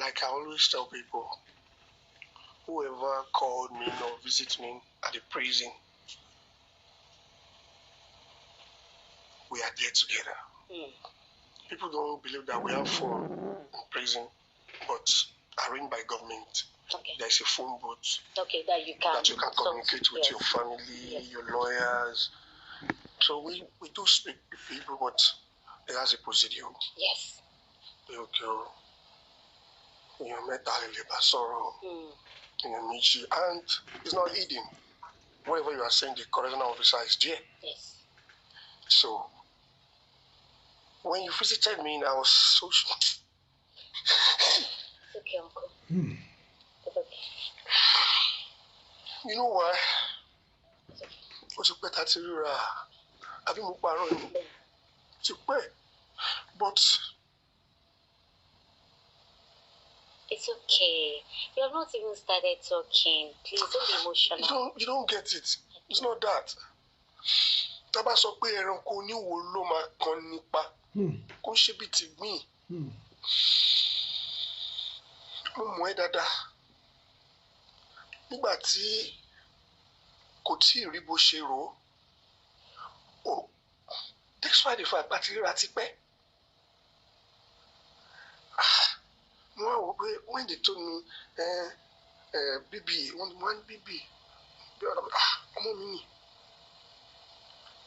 Like I always tell people, whoever called me or visit me at the prison, we are there together. People don't believe that we have phone in prison, but arranged by government. Okay. There's a phone booth. Okay, that you can communicate with your family, your lawyers. So we do speak with people, but it has a procedure. Yes. Okay. And it's not hidden. Whatever you are saying, the correctional officer is there. Yes. So when you visited me, I was so. It's okay, Uncle. It's okay. You know why? It's okay. Ó ti pẹ́ tá ti ríra, àbí mo parọ́ ni? Ó ti pẹ́, but. It's okay. You have not even started talking. Please don't be emotional. You don't get it. It's not that. Tá bá sọ pé ẹranko oníwo ló máa kan nípa, kó ṣe bí ti gbìn. Mo mọ̀ ẹ́ dáadáa. Nígbà tí kò tí ì rí bó ṣe rò ó, despite the fact pé ríra ti pẹ́. Mo wá wò pé when they told me bíbí wọ́n bíbí ọmọ mi nì.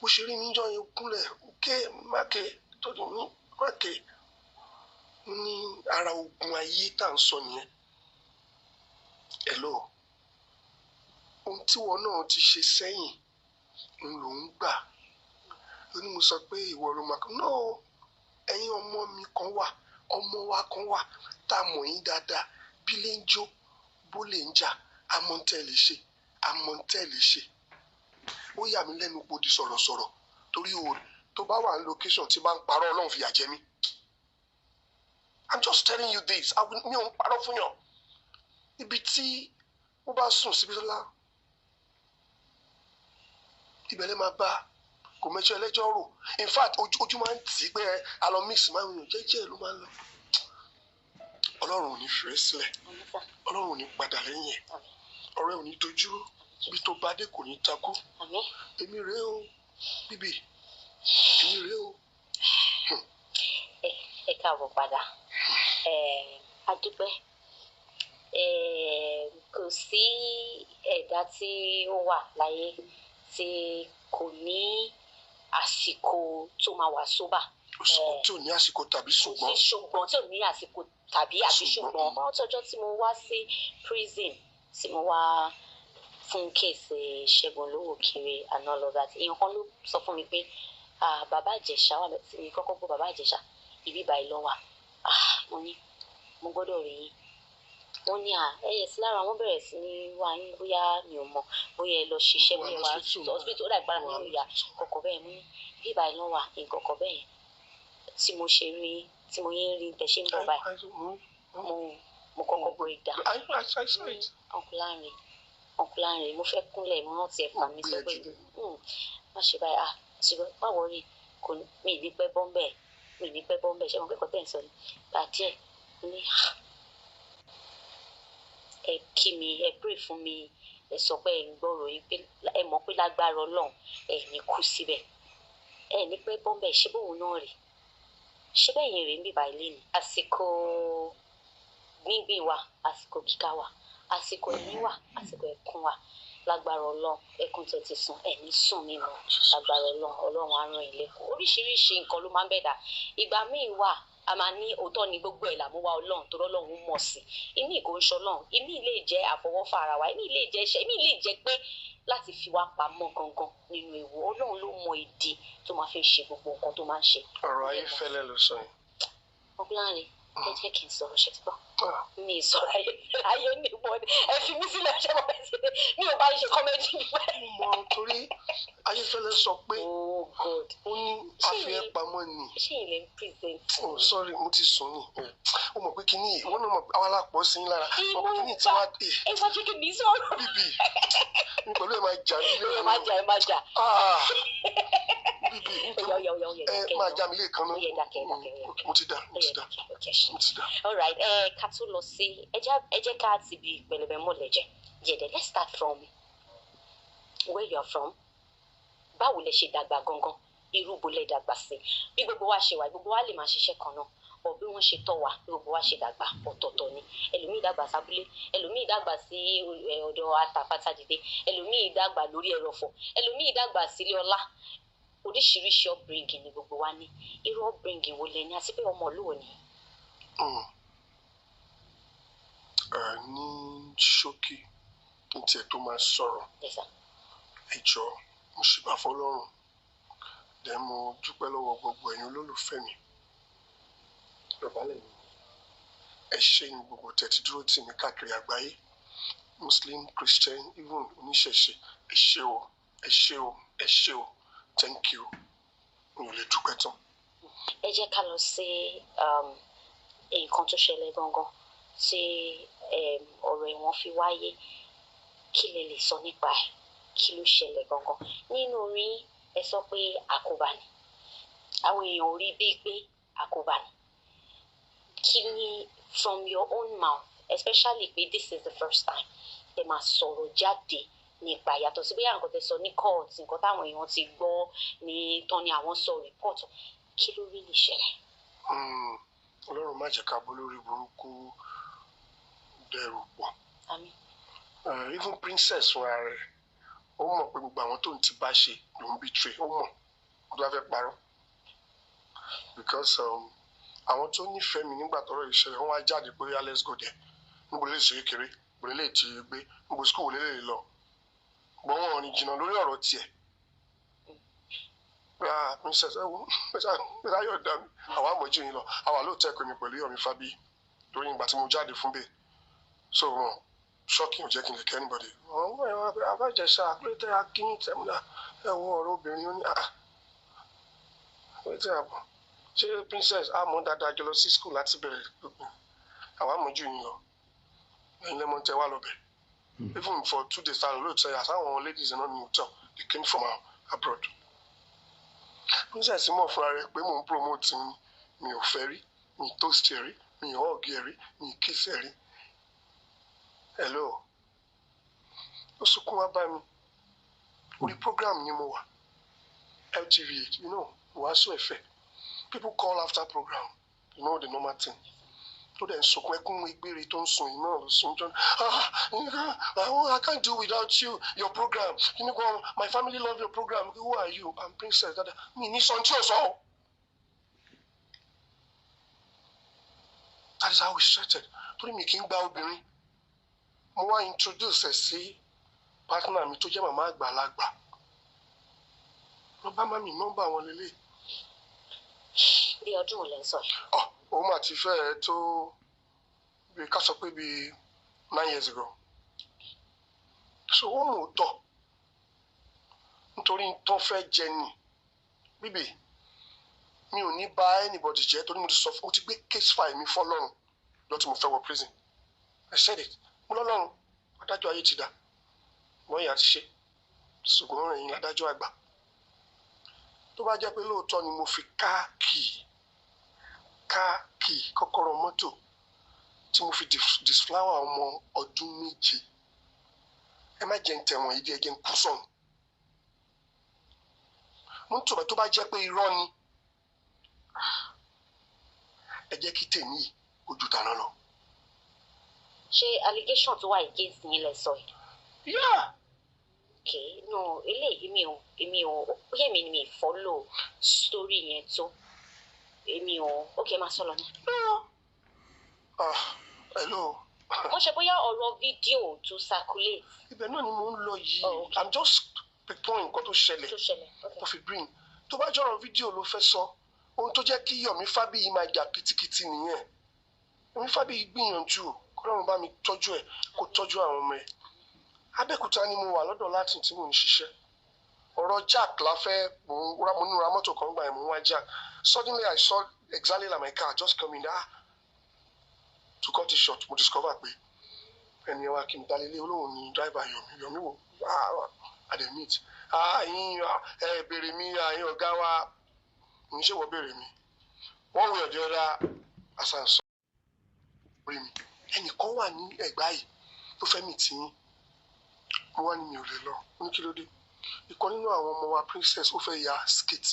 Bó ṣe rí mi jọ yẹn kúnlẹ̀ òkè mákè tọ́jú mi mákè ní ara ogun ayé tá à ń sọ nìyẹn. Hello, ohun tí wọn náà ti ṣe sẹ́yìn ń lò ń gbà. Ó ní mo sọ pé ìwọ ló máa kọ́. No, ẹ̀yin ọmọ mi kan wà, ọmọ wa kan wà tá a mọ̀ yín dáadáa. Bí lè ń jó, bó lè ń jà, amọ̀ntẹ́ lè ṣe, amọ̀ntẹ́ lè ṣe. Ó yà mí lẹ́nu pò di sọ̀rọ̀sọ̀rọ̀ torí o tó bá wà ní location tí bá ń parọ́ Ọlọ́run fìyà jẹ mí. I'm just telling you this. Mi ò ń parọ́ fún yàn. Ibi tí ó bá sùn síbi lọ́la, ibẹ̀ lè máa bá kò mẹ́jọ ẹlẹ́jọ́ rò. In fact, ojú máa ń tì í pé a lọ mix máa ń yàn jẹ́jẹ́ ló máa ń lọ. Ọlọ́run ò ní fi ẹ́ sílẹ̀. Ọlọ́run ò ní padà lẹ́yìn ẹ̀. Ọ̀rẹ́ ò ní dojúrú. Ibi tó bá dé kò ní takú. Èmi rèé o, bíbí. Èmi rèé o. Ẹ káàbọ̀ padà. A dúpẹ́. Kò sí ẹ̀dá tí ó wà láyé tí kò ní àsìkò tó máa wà sóbà. Tí ò ní àsìkò tàbí ṣùgbọ́n. Kò sí ṣùgbọ́n tí ò ní àsìkò tàbí àbí ṣùgbọ́n. Wọ́n tọjọ́ tí mo wá sí prison tí mo wá fún kéèsì Ṣẹ́gun Olówókiri and all of that. Èèyàn kan ló sọ fún mi pé bàbá Ìjẹ̀ṣà wà tí mi kọ́kọ́ gbọ́ bàbá Ìjẹ̀ṣà ibi báyìí ló wà. Mo ní mo gbọ́dọ̀ rí yín. Wọ́n ní ẹyẹ sí lára wọn bẹ̀rẹ̀ sí ní wá yín bóyá mi ò mọ̀ bóyá ẹ lọ ṣiṣẹ́ bóyá wà hospital ó dàgbára mi ò yá kọ̀kọ̀ bẹ́ẹ̀ mú ní ibi báyìí ló wà nǹkan bẹ́ẹ̀ tí mo ṣe rí tí mo yẹn rí bẹ́ẹ̀ ṣe ń bọ̀ báyìí mo kọ́kọ́ break down. Uncle Lanre mo fẹ́ kúnlẹ̀ mo rántí ẹ̀ fà mí sọ pé má ṣe báyìí ṣùgbọ́n má wọrí kò mi ní pẹ́ bọ́m̀bẹ̀ mi ní pẹ́ bọ́m̀bẹ̀ ṣé mo kẹ́kọ̀ọ́ tẹ̀ ń sọ ni gbà díẹ̀ ní ẹ kí mi ẹ pray fún mi ẹ sọ pé ẹ ń gbọ́rọ̀ yín pé ẹ mọ̀ pé lágbára Ọlọ́run ẹ ní kú síbẹ̀ ẹ ní pẹ́ bọ́m̀bẹ̀ ṣé bóun náà rè ṣé bẹ́ẹ̀ yẹn rè ń bíbá ilé ni. Àsìkò gbíngbìn wa, àsìkò kíká wa, àsìkò ẹ̀rín wa, àsìkò ẹ̀kún wa. Lágbára Ọlọ́run ẹkún tẹ́ ti sùn ẹ̀ ní sùn mímọ́. Lágbára Ọlọ́run Ọlọ́run á ràn yín lẹ́kùn. Oríṣiríṣi nǹkan ló máa ń bẹ̀dà. Ìgbà míì wà a máa ní òótọ́ ni gbogbo ẹ̀ làmúwá Ọlọ́run tó lọ́lọ́run mọ̀ sí. Ìmí kò ń ṣọlọ́run, ìmí lè jẹ́ àfọwọ́fà ara wa, ìmí lè jẹ́ iṣẹ́, ìmí lè jẹ́ pé láti fi wá pamọ́ gangan nínú ewu. Ọlọ́run ló mọ ìdí tó máa fi ń ṣe gbogbo nǹkan tó máa ń ṣe. Ọ̀rọ̀ ayé fẹ́lẹ́ ló sọ yẹn. Ọgbọ́nrin ẹ jẹ́ kí n sọ̀rọ̀ ṣe ti gbọ́. Mi sọ̀rọ̀ ayé ní ìwọ ni ẹ fi mí sílẹ̀ ṣé mo fẹ́ ṣe mi ò bá ṣe kọ́mẹ́dì mi. Mo mọ torí Ayéfẹ́lẹ́ sọ pé oh God ó ní àfihàn pamọ́ ni. Ṣé ilé ń present? Oh sorry, mo ti sùn ni. Ó mọ̀ pé kíní ìwọ náà mọ̀ àwọn alápọ̀ sí lára. Mọ̀ pé kíní tí wàá dé. Ẹ wá jẹ́ kí mi sọ̀rọ̀. Bíbí mi pẹ̀lú ẹ̀ máa jà nílé. Ẹ máa jà, ẹ máa jà. Bíbí Ó yá, ó yá, ó yá, ó yá, ẹ dákẹ́ máa náà. Já mi lẹ́ẹ̀kan náà. Ó yá, dákẹ́, dákẹ́, ó yá. Mo ti dá, mo Ó ti yá, dá, dákẹ́, okay, ṣe. mo ti dá. All right, ẹ ká tó lọ sí, ẹ jẹ́ ká ti bi pẹlẹbẹ mọ́lẹ̀ jẹ jẹ̀dẹ̀. Let's start from where you are from. Báwo lẹ ṣe dàgbà gangan? Irú bo lẹ dàgbà sí? Bí gbogbo wa ṣe wà, gbogbo wa lè máa ṣiṣẹ́ kan náà bọ̀, bí wọ́n ṣe tọ́ wa, bí gbogbo wa ṣe dàgbà, ọ̀tọ̀ọ̀tọ̀ ni. Ẹlòmíì dàgbà sábúlé, ẹlòmíì dàgbà sí ọ̀dọ̀ àtàpátá dìde, ẹlòmíì dàgbà lórí ẹrọ̀fọ̀, ẹlòmíì dàgbà sílé ọlá. Oríṣiríṣi upbringing ni gbogbo wa ní. Irú upbringing wo lẹ ní, àti pé ọmọ ìlú wo ni? Ẹ ní ṣókí, kí n tiẹ̀ tó máa sọ̀rọ̀, Yes, sir. ẹ jọ̀ọ́, mo ṣèbà fọlọ́run, dẹ̀ mo dúpẹ́ lọ́wọ́ gbogbo ẹ̀yin olólùfẹ́ mi. Dọ̀bálẹ̀ mi. Ẹ ṣé ní gbogbo tẹ̀tí dúró tì mí káàkiri àgbáyé, Muslim, Christian, even oníṣẹ̀ṣe. Ẹ ṣé o, ẹ ṣé o, ẹ ṣé o. Thank you. Mi ò lè dúpẹ́ tán. Ẹ jẹ́ ká lọ sí nǹkan tó ṣẹlẹ̀ gangan tí ọ̀rọ̀ ẹ̀wọ̀n fi wáyé. Kí lẹ lè sọ nípa ẹ̀? Kí ló ṣẹlẹ̀ gangan? Nínú orin, ẹ sọ pé àkóbá ni. Àwọn èèyàn ò rí bíi pé àkóbá ni. Kí ni, from your own mouth, especially pé this is the first time ẹ máa sọ̀rọ̀ jáde nípa, yàtọ̀ sí bóyá nǹkan tẹ́ sọ ní court, nǹkan táwọn èèyàn ti gbọ́ ní tán ni àwọn sọ report, kí ló rí lè ṣẹlẹ̀? Ọlọ́run má jẹ́ ká bọ́ lórí burúkú dẹrù pọ̀. Àmín. Even Princess fúnra rẹ̀, ó mọ̀ pé gbogbo àwọn tó ń ti bá ṣe ló ń betray. Ó mọ̀, ó tó bá fẹ́ parọ́, because àwọn tó nífẹ̀ẹ́ mi nígbà tọ́rọ̀ ìṣẹ̀lẹ̀, wọ́n wá jáde pé, "Yeah, let's go there. Níbo lè ṣe kékeré, níbo lè ti gbé, níbo school lè lè lọ?" Gbọ́n wọn rìn jìnnà lórí ọ̀rọ̀ tiẹ̀. Ah, Princess, ẹ wo, pẹ̀lú ayọ̀ dá mi, àwa àmọ̀jú yín lọ, àwa lóòótọ́ ẹ̀kọ́ mi pẹ̀lú Yomi Fabiyi lórí ìgbà tí mo jáde fún bẹ́ẹ̀. So wọn shocking, ò jẹ́ kí n lè kẹ́ anybody. Abájẹsà àpẹẹrẹ akínyìn tẹ̀múnà, ẹ wo ọ̀rọ̀ obìnrin, ó ní ah, àpẹẹrẹ àbọ̀ ṣé Princess àmọ́ dáadáa jọ lọ sí school láti bẹ̀rẹ̀ gbogbo, àwa àmọ̀jú yín lọ, ẹ̀yin lẹ́mọ̀ tẹ́ wà lọ́bẹ̀. Even for 2 days táwọn olóòtú àtàwọn ladies náà ní hotel, they came from abroad. Princess mọ̀ fúnra rẹ̀ pé mò ń promote mi. Mi ò fẹ́ rí, mi toast ẹ̀ rí, mi hug ẹ̀ rí, mi kiss ẹ̀ rí. Hello, ó sunkún wá bá mi. Orí program ni mo wà, LTV, wàásù ẹ̀fẹ̀. People call after program, you know the normal thing. Tó dẹ̀ ń sunkún ẹkún ìgbére tó ń sun yìí náà ló sun jọ. "Ah, I can't do without you, your program. You know, my family love your program. Who are you?" "I'm Princess." Dada mi ní sọ tí ò sọ o. That is how we started, torí mi kì í gba obìnrin. Mo wá introduce ẹ sí partner mi tó jẹ́ màmá àgbàlagbà. Lọ bá mami, nọ́mbà wọn lélẹ̀. Bí ọdún wo lẹ ń sọ yìí? Ọ òun mà ti fẹ́ tó bí ká sọ pé bí 9 years ago. So ó mú un tọ̀ nítorí tó fẹ́ jẹ ni. Bíbí mi ò ní bá anybody jẹ́, torí mo ti sọ fún, mo ti gbé case file mi fọlọ́run lọ́tí mo fẹ́ wọ prison. I said it. Mo lọ́lọ́run, adájọ́ ayé ti dá wọ́n yà ti ṣe, ṣùgbọ́n ẹ̀yin ládájọ́ àgbà. Tó bá jẹ́ pé lóòótọ́ ni mo fi káàkì kọ́kọ́rọ́ mọ́tò tí mo fi disflower ọmọ ọdún 7, ẹ má jẹ́ ń tẹ̀wọ̀n yìí díẹ̀, jẹ́ ń kú sọ̀nù. Mo ń tòbẹ́. Tó bá jẹ́ pé irọ́ ni, ẹ jẹ́ kí tèmi yìí kó ju tàná lọ. Ṣé allegation tó wà against yín lẹ sọ yìí? Yeah. Okay, no, eléyìí èmi ò bóyá èmi ni mi follow story yẹn tó. Èmi ò, okay, máa sọ lọ ní. Ah, hello. Wọ́n ṣe bóyá ọ̀rọ̀ fídíò tó circulate. Ibẹ̀ náà ni mò ń lọ yìí. Oh, okay. I'm just pinpoint nǹkan tó ṣẹlẹ̀ tó ṣẹlẹ̀, okay. tó fi bring. Tó bá jọ̀rọ̀ fídíò ló fẹ́ sọ, ohun tó jẹ́ kí Yomi Fabiyi máa jà kìtìkìtì nìyẹn. Yomi Fabiyi gbìyànjú, kọ́lọ́run bá mi tọ́jú ẹ̀, kó tọ́jú àwọn ọmọ ẹ̀. Abẹ́òkúta ni mo wà lọ́dọ̀ láti tí mò ń ṣiṣẹ́. Ọ̀rọ̀ jack la fẹ́, mò ń ra, mo ní ra mọ́tò kan gbà yẹn, mò ń wá jack. Suddenly I saw exactly like my car just coming. Ah, to cut it short, mo discover pé ẹni wa kì í dalẹ̀ ilé olóhùn ní driver Yomi. Yomi wo? Ah, I dey meet. Àyìn ẹ béèrè mi, àyìn ọ̀gá wa ń ṣe wọ́n béèrè mi. One way or the other, àṣàǹsọ rí mi. Ẹnìkan wà ní Ẹ̀gbá yìí tó fẹ́ mi tì yín. Mo wá ní mi ò lè lọ. Ó ní kí ló dé? Ìkan nínú àwọn ọmọ wa, Princess, ó fẹ́ ya skit.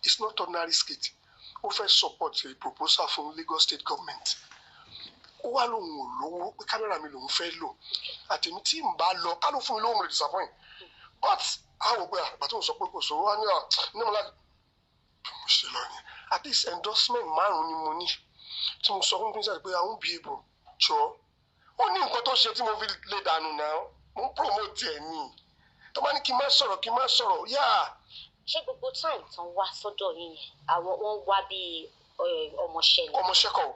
It's not ordinary skit. Ó fẹ́ support a proposal fún Lagos State government. Ó wá lóun ò lówó, pé camera mi lòun fẹ́ lò. Àtẹ̀mí tí n bá lọ, ká ló fún mi lówó, mo lè disappoint, but a wò pé àgbà tó ń sọ pé kò sówó wá ní à ní mo láti bí mo ṣe lọ ni. At least endorsement márùn ni mo ní tí mo sọ fún Princess pé I won't be able. Jọ, ó ní nǹkan tó ṣe tí mo fi lè dànù náà. Mo ń promote ẹ̀ ní tó bá ní kí n má sọ̀rọ̀, kí n má sọ̀rọ̀ yáà. Ṣé gbogbo time tán wá sọ́dọ̀ yín yẹn, àwọn wọ́n wá bíi ọmọọṣẹ́ ni? Ọmọọṣẹ́ kọ̀.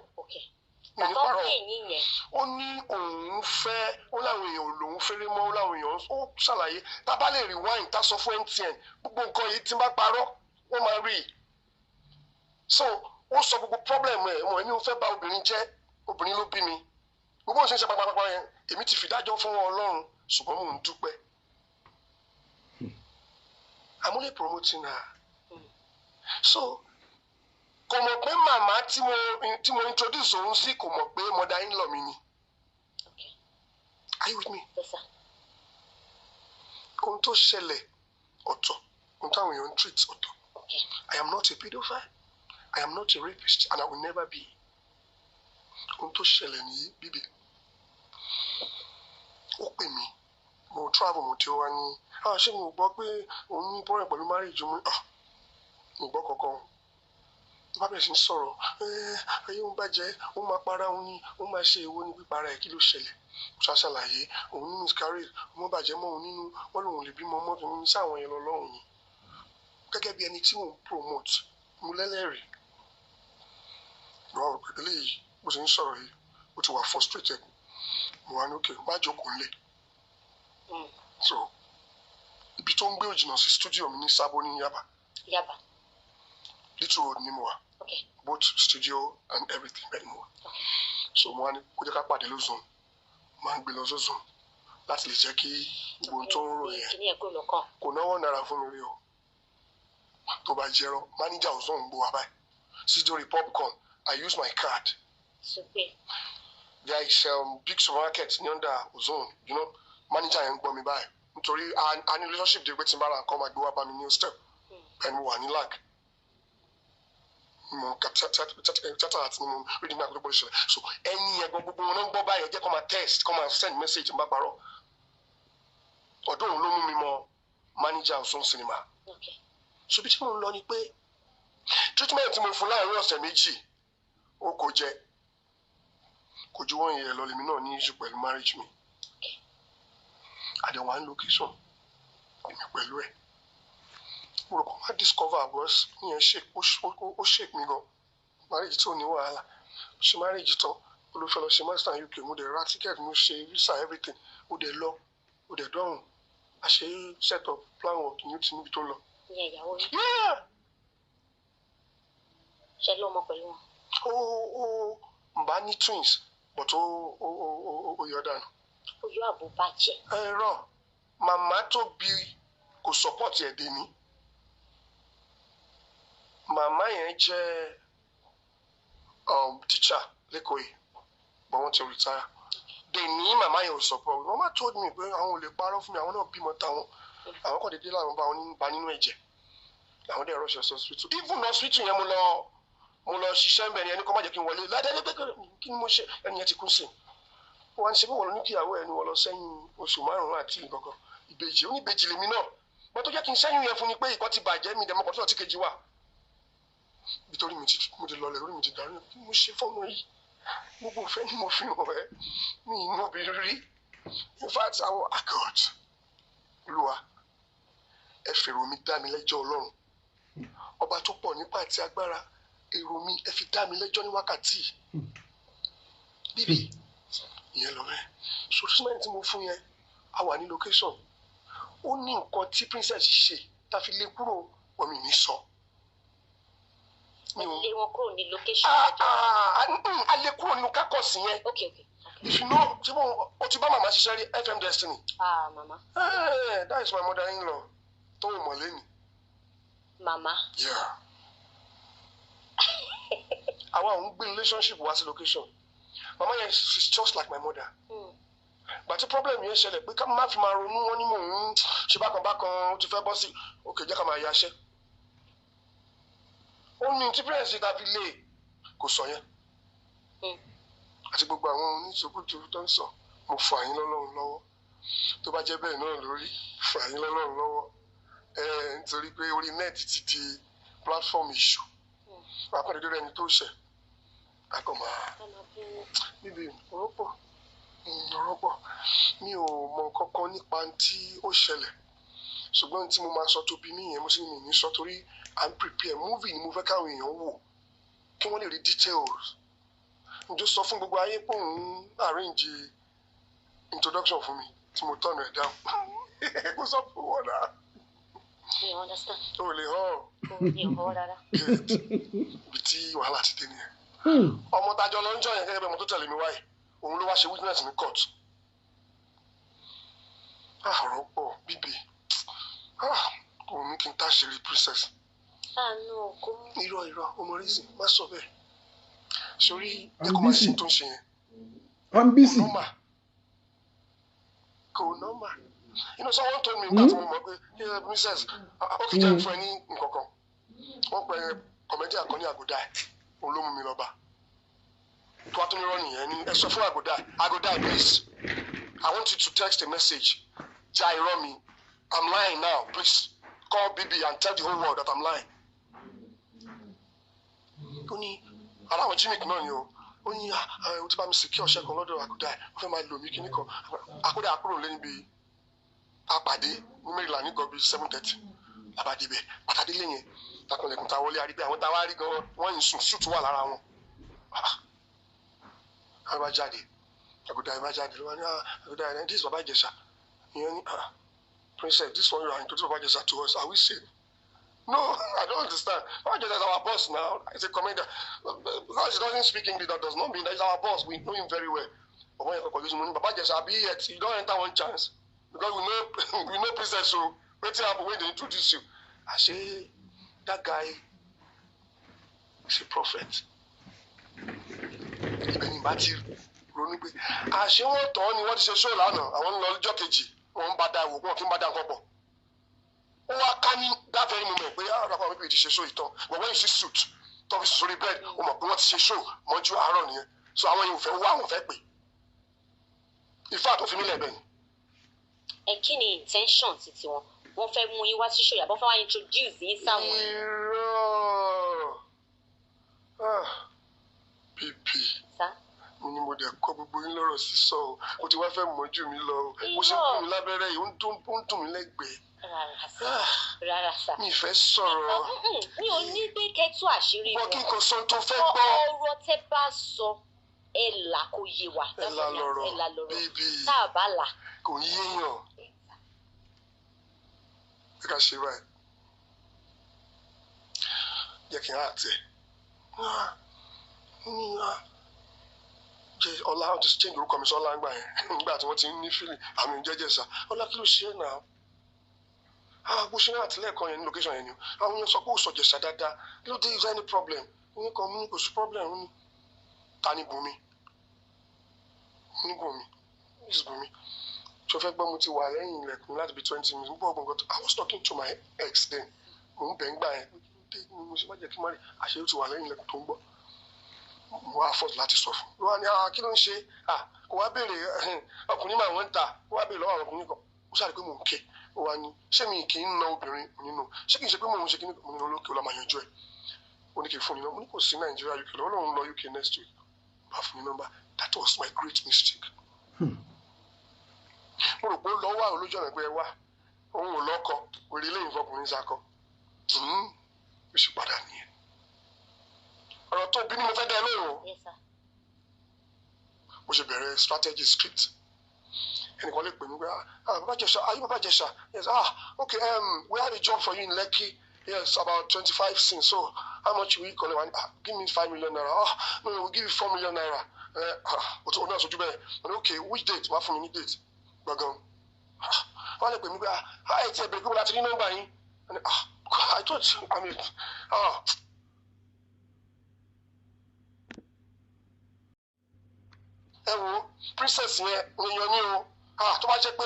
Mi ní Bàbá parọ́. pè yín yẹn. Ó ní òun fẹ́, ó láwọn èèyàn lòun fẹ́rẹ́ mọ́, ó láwọn èèyàn, ó ṣàlàyé. Tá a bá lè rewind, tá a sọ fún MTN gbogbo nǹkan yìí, tí n bá parọ́, wọ́n máa rí i. So ó sọ gbogbo problem ẹ̀ mọ̀. Èmi ò fẹ́ bá obìnrin jẹ́, obìnrin ló bí mi. Gbogbo òṣèṣe ṣe pàpàpàpà yẹn, èmi ti fìdájọ́ fún wọn Ọlọ́run, ṣùgbọ́n mò ń dúpẹ́. I'm only promoting her. So kò mọ̀ pé màmá tí mo introduce òun sí, kò mọ̀ pé mother in law mi ni. Are you with me? Yes, sir. Ohun tó ṣẹlẹ̀ ọ̀tọ̀, ohun táwọn èèyàn ń treat ọ̀tọ̀. I am not a pedophile, I am not a rapist, and I will never be. Ohun tó ṣẹlẹ̀ ní bíbí, ó pè mí, mo travel, mo tí ó wá ní, ah, ṣé mo gbọ́ pé òun ní problem pẹ̀lú marriage mi? Ah, mo gbọ́ kankan. Tó bá bẹ̀rẹ̀ sí ń sọ̀rọ̀, ayé òun bàjẹ́, ó máa para òun ní, ó máa ṣe èwo ní pípara ẹ̀? Kí ló ṣẹlẹ̀? Ó ṣá ṣàlàyé òun ní miscarriage, ọmọ bàjẹ́ mọ́ òun nínú, wọ́n lòun lè bímọ mọ́ tòun ní sáwọn yẹn lọ lọ́hùn ni. Gẹ́gẹ́ bí ẹni tí mò ń promote, mo lẹ́lẹ́rìí wọ́n rò pé eléyìí, bó ṣe ń sọ̀rọ̀ yìí, ó ti wà frustrated. Mo wá ní okay, má jókòó ńlẹ̀. So ibi tó ń gbé òjìnà sí studio mi ní Sábó ní Yaba. Yaba. Little Road ni mo wà. Both studio and everything, bẹ́ẹ̀ ni mo wà. So mo wá ní kó jẹ́ ká pàdé lózone. Máa ń gbé lọ sózone láti lè jẹ́ kí gbogbo ohun tó ń rò yẹn. Kíní ẹ̀ kúrò lọ́kàn. Kò náwó náírà fún mi rí o. Tó bá jẹrọ, manager Ozone ń gbó wa báyìí sídórí popcorn. I use my card. Super. There is big supermarket ní under Ozone. Manager yẹn ń gbọ́ mi báyìí nítorí a ní relationship dé pé tí n bá ra nǹkan, máa gbé wá bá mi ní hostel. Ẹni mo wà ní lag, mo ka tíátà àti ni mo rí nígbà tó gbọ́dọ̀ ṣẹlẹ̀. So ẹni yẹn gbọ́, gbogbo wọn náà ń gbọ́ báyìí. Ẹ jẹ́ kó máa text, kó máa send message n bá parọ́. Ọ̀dọ́ òun ló mú mi mọ manager Ozone Cinema. So bí tí mo ń lọ ni pé treatment tí mo fún láàrin ọ̀sẹ̀ 2, ó kò jẹ, kò ju wọ́n yẹn lọ. Lèmi náà ní issue pẹ̀lú marriage mi. Àdéhùn à ń location èmi pẹ̀lú ẹ̀. Mo rò kó má discover bros ìyẹn shake, ó shake mi gan. Marriage tí ò ní wàhálà, ṣe marriage tán, ó ló fẹ́ lọ ṣe master in UK. Mo dẹ̀ ra ticket, mo ṣe visa, everything. Ó dẹ̀ lọ, ó dẹ̀ dọ́hùn, a ṣe set up plan work ní ó ti níbi tó ń lọ. Ìyẹn ìyàwó yín? Yeah. Ṣe lọ́mọ pẹ̀lú wọn? Ó n bá ní twins, but ó yọ dànù. Ó yọ àbò bàjẹ́. Ẹ̀rọ màmá tó bí kò support ẹ̀ dé ní. Màmá yẹn jẹ́ teacher lẹ́kọ̀ọ́ yìí, but wọ́n ti retire. Dè ní màmá yẹn ò support. Màmá told me pé àwọn ò lè parọ́ fún mi, àwọn náà bímọ táwọn, àwọn kàn déédéé làwọn bá wọn bá nínú ẹ̀jẹ̀, làwọn dẹ̀ rush sí hospital. Even hospital yẹn, mo lọ ṣiṣẹ́ ń bẹ̀ ni. Ẹni kọ́ má jẹ́ kí n wọlé ládàá pé kí ni mo ṣe. Ẹni yẹn ti kú sí i. Wọ́n á ṣe bí wọ́n lọ ní kíyàwó ẹni wọ́n lọ sẹ́yìn oṣù 5 àti nǹkankan. Ìbejì, ó ní ìbejì lèmi náà wọ́n tó jẹ́ kí n sẹ́yìn yẹn fún ni pé ìkọ́ ti bàjẹ́ mi dẹ̀mọ́kọ́ tó ti kejì wà. Nítorí mi ti mo ti lọlẹ̀, orí mi ti dàrú. Kí mo ṣe fọ́mọ yìí? Gbogbo ìfẹ́ ni mo fi hàn ẹ́, mi inú obìnrin rí. In fact, àwọn accord, Olúwa, ẹ fèrò mi dá mi lẹ́jọ́. Ọlọ́run ọba tó pọ̀ nípa àti agbára, èrò mi, ẹ fi dá mi lẹ́jọ́ ní wákàtí bíbí ìyẹn lọ bẹ́ẹ̀. So treatment tí mo fún yẹn, a wà ní location, ó ní nǹkan tí Princess ṣe tá a fi lé kúrò. Wọ́n mi ní sọ. Ẹ lé wọn kúrò ní location? Ah. Ọjọ́. Ah, ah, a lé kúrò nínú kákọ́ọ̀sì yẹn. If you know, ṣé mo o ti bá màmá ṣiṣẹ́ rí, FM Destiny? Ah, mama. Hey, that is my mother-in-law. Tó o mọ̀ lẹ́nu. Màmá. Yeah. Àwa ò ń gbé relationship wá sí location. Mama yẹn, she's just like my mother. Gbàtí problem yẹn ṣẹlẹ̀ pé ká má fi máa ronú, wọn ní mò ń ṣe bákan bákan, ó ti fẹ́ bọ́ sí òkè, jẹ́ ká máa yaṣẹ́. Ó ní tí parents ta fi lé kò sọ yẹn àti gbogbo àwọn oníṣòkòtò tó ń sọ. Mo fà yín lọ́lọ́run lọ́wọ́. Tó bá jẹ́ bẹ́ẹ̀ náà lórí, fà yín lọ́lọ́run lọ́wọ́ ẹ, nítorí pé orí net ti di platform issue. Wàá pàdé lórí ẹni tó ṣẹ̀, a kò máa Ká máa bínú. Níbi ọ̀rọ̀ pọ̀, ọ̀rọ̀ pọ̀. Mi ò mọ kankan nípa tí ó ṣẹlẹ̀, ṣùgbọ́n tí mo máa sọ tó bí mí yẹn, mo sì ní mi ní sọ torí à ń prepare movie ni. Mo fẹ́ káwọn èèyàn wò kí wọ́n lè rí details. Ǹjọ́ sọ fún gbogbo ayé pé òun arrange introduction fún mi tí mo tọ̀nà ẹ̀ down. Kó sọ fún wọn náà. Mi ò understand. O lè hàn. Kò mi ò họ́ rárá. Good. Ibi tí wàhálà ti dé nìyẹn. Ọmọ tajọ lọ ń jọ yẹn, gẹ́gẹ́ bí ọmọ tó tẹ̀lé mi wáyé, òun ló wá ṣe witness ní court. Ah, ọ̀rọ̀ pọ̀ bíbí. Ah, òun ní kí n táṣìírí princess. Àánú òkú. Irọ́, irọ́, ọmọ reason má sọ bẹ́ẹ̀ sórí jẹ́ kó máa ṣe tó ń ṣe yẹn. I'm busy. Kò normal, kò normal. Someone told me nígbà tí mo mọ̀ pé, "Yeah, princess, ah, ó kì í jẹ́ fún ẹ ní nǹkan kan." Wọ́n pe comedian kan ní Àgùdá ẹ̀, òun ló mú mi lọ bá tó wá tó ní rọ́ọ̀nì yẹn ní, "Ẹ sọ fún Àgùdá, Àgùdá, please, I want you to text a message, já irọ́ mi. I'm lying now. Please call BB and tell the whole world that I'm lying." Ó ní aláwọ̀ jimmick náà ni o. Ó ní, "Ah, o ti bá mi secure ọṣẹ kan lọ́dọ̀ Àgùdá ẹ̀, ó fẹ́ máa lò mí kíní kan." Àkúdà àkúrò lé níbi apàdé ní Maryland ní gọbí 7:30 labade bẹ pàtàdé lẹ́yìn takọlẹ̀kùn tá a wọlé, arí pé àwọn táwa rí gan wọ́n yìí sùn, suit wà lára wọn. Àwọn bá jáde, Àgùdà ẹ̀ bá jáde ló wá ní, "Ah, Àgùdà ẹ̀, this is Baba Ìjẹ̀ṣà." Ìyẹn ní, "Ah, princess, this one you are introducing Baba Ìjẹ̀ṣà to us, are we safe? No, I don't understand. Baba Ìjẹ̀ṣà is our boss now. He's a commander. Because he doesn't speak English, that does not mean that he's our boss. We know him very well." Ọmọ yẹn kọkọ lóṣù mọ ní, "Baba Ìjẹ̀ṣà àbí yet you don enter one chance because we know princess o. Wetin happen when they introduce you?" I say that guy is a prophet. Ibẹ̀ ni ìbá ti ronú pé àṣé wọ́n tọ́ ni wọ́n ti ṣe show lánàá. Àwọn ń lọ lọ́jọ́ kejì, wọ́n ń bá da ìwò, wọn kì í bá da nǹkan pọ̀. Ó wá ká ní that very moment pé ah, ọ̀dà kan wípé ti ṣe show ìtàn. But when you see suit tó fi sùn sórí bed, ó mọ̀ pé wọ́n ti ṣe show mọ́jú àárọ̀ nìyẹn. So àwọn yẹn ò fẹ́ wá, àwọn fẹ́ pè. In fact, ó fi mí lẹ̀ bẹ́ẹ̀ ni. Ẹ kí ni intention ti tiwọn? Wọ́n fẹ́ mú yín wá sí show yàbọ̀, fẹ́ wá introduce yín sáwọn? Irọ́. Ah, bíbí Sá. Mi ni mo dẹ̀ kọ́ gbogbo yín lọ́rọ̀ sísọ o. O ti wá fẹ́ mọ́jú mi lọ o. Mo ṣe ń Irọ́. kún mi lábẹ́rẹ́ yìí, ó ń dùn mí lẹ́gbẹ̀ẹ́. Rárá sá. Ah, Rárá sá. mi ì fẹ́ sọ̀rọ̀. Mi ò ní pé kẹ́ tú àṣírí Wọ́n kí wọn. n kò sọ tó fẹ́ gbọ́. Ọ̀rọ̀ tẹ́ bá sọ, ẹ là kó yé wa. Ẹ là lọ́rọ̀. Ẹ là lọ́rọ̀. Bíbí. Tá a bá là. Kò yéèyàn. Ẹ ká ṣe báyìí, jẹ́ kí n á tẹ̀ ní jẹ́ ọlá. Wọ́n ti change orúkọ mi sọ́lá ńgbà yẹn, nígbà tí wọ́n ti ń ní fílì àmì jẹ́jẹ́ sá. Ọlá, kí ló ṣe é náà? Ah, bó ṣe náà àtìlẹ́ẹ̀kan yẹn ní location yẹn ni o. Àwọn yẹn sọ pé ó sọ Jẹ̀ṣà dáadáa. Kí ló dé? Is there any problem? Ní kan mú kò sí problem. Ní ta ni Bùnmi? Ní Bùnmi, this is Bùnmi. Tó fẹ́ gbọ́, mo ti wà lẹ́yìn ilẹ̀kùn láti bí 20 minutes. Mo gbọ́ ọgbọ̀n kan. I was talking to my ex then. Mo ń bẹ̀ ń gbà yẹn pé kí ló dé, mo ṣe má jẹ́ kí n má rí àṣẹ. Ó ti wà lẹ́yìn ilẹ̀kùn tó ń gbọ́. Mo wá fọ́ọ̀tù láti sọ fún un. Ló wá ní, "Ah, kí ló ń ṣe?" Ah, kò wá béèrè ọkùnrin máa wọ́n ń ta. Kò wá béèrè lọ́wọ́ àwọn ọkùnrin kan. Ó ṣàrí pé mò ń ké. Ó wá ní, "Ṣé mi kì í na obìnrin nínú? Ṣé kì í ṣe pé mò ń ṣe kí ni?" Mo ní olókè, ó lọ́ máa yanjú ẹ̀. Ó ní kí n fún ni nọ́mbà. Mo ní kò sí Nàìjíríà, UK lọ́wọ́, lòun lọ UK next week. Bá fún mi nọ́mbà. That was my great mistake. Mo rò pé ó lọ wà olójú ọ̀nà pé ẹ wá, òun ò lọ́kọ orí ilé ìfọkùnrin sakọ. Ó sì padà nìyẹn. Ọ̀rọ̀ tó bí ni mo fẹ́ dá ẹ lóhùn o. Yes, sir. Mo ṣe bẹ̀rẹ̀ strategy script. Ẹnìkan lè pè mí pé, "Ah, Baba Ìjẹ̀ṣà, are you Baba Ìjẹ̀ṣà?" "Yes." "Ah, okay, we have a job for you in Lekki." "Yes, about 25 scenes. So how much will you collect?" "Ah, give me ₦5 million." "Ah, no, we'll give you ₦4 million." "Ah, o tún náà sojú bẹ́ẹ̀." "Okay, which date?" Wàá fún mi ní date gbọ̀ngàn. Ah, Wọ́n lè pè mí pé, "Ah, ẹ ti ẹ̀ bẹ̀rẹ̀ pé mo láti rí nọ́mbà yín." Ah, I thought, I mean, ah. Ẹ wo princess yẹn, èèyàn ní o. Ah, tó bá jẹ́ pé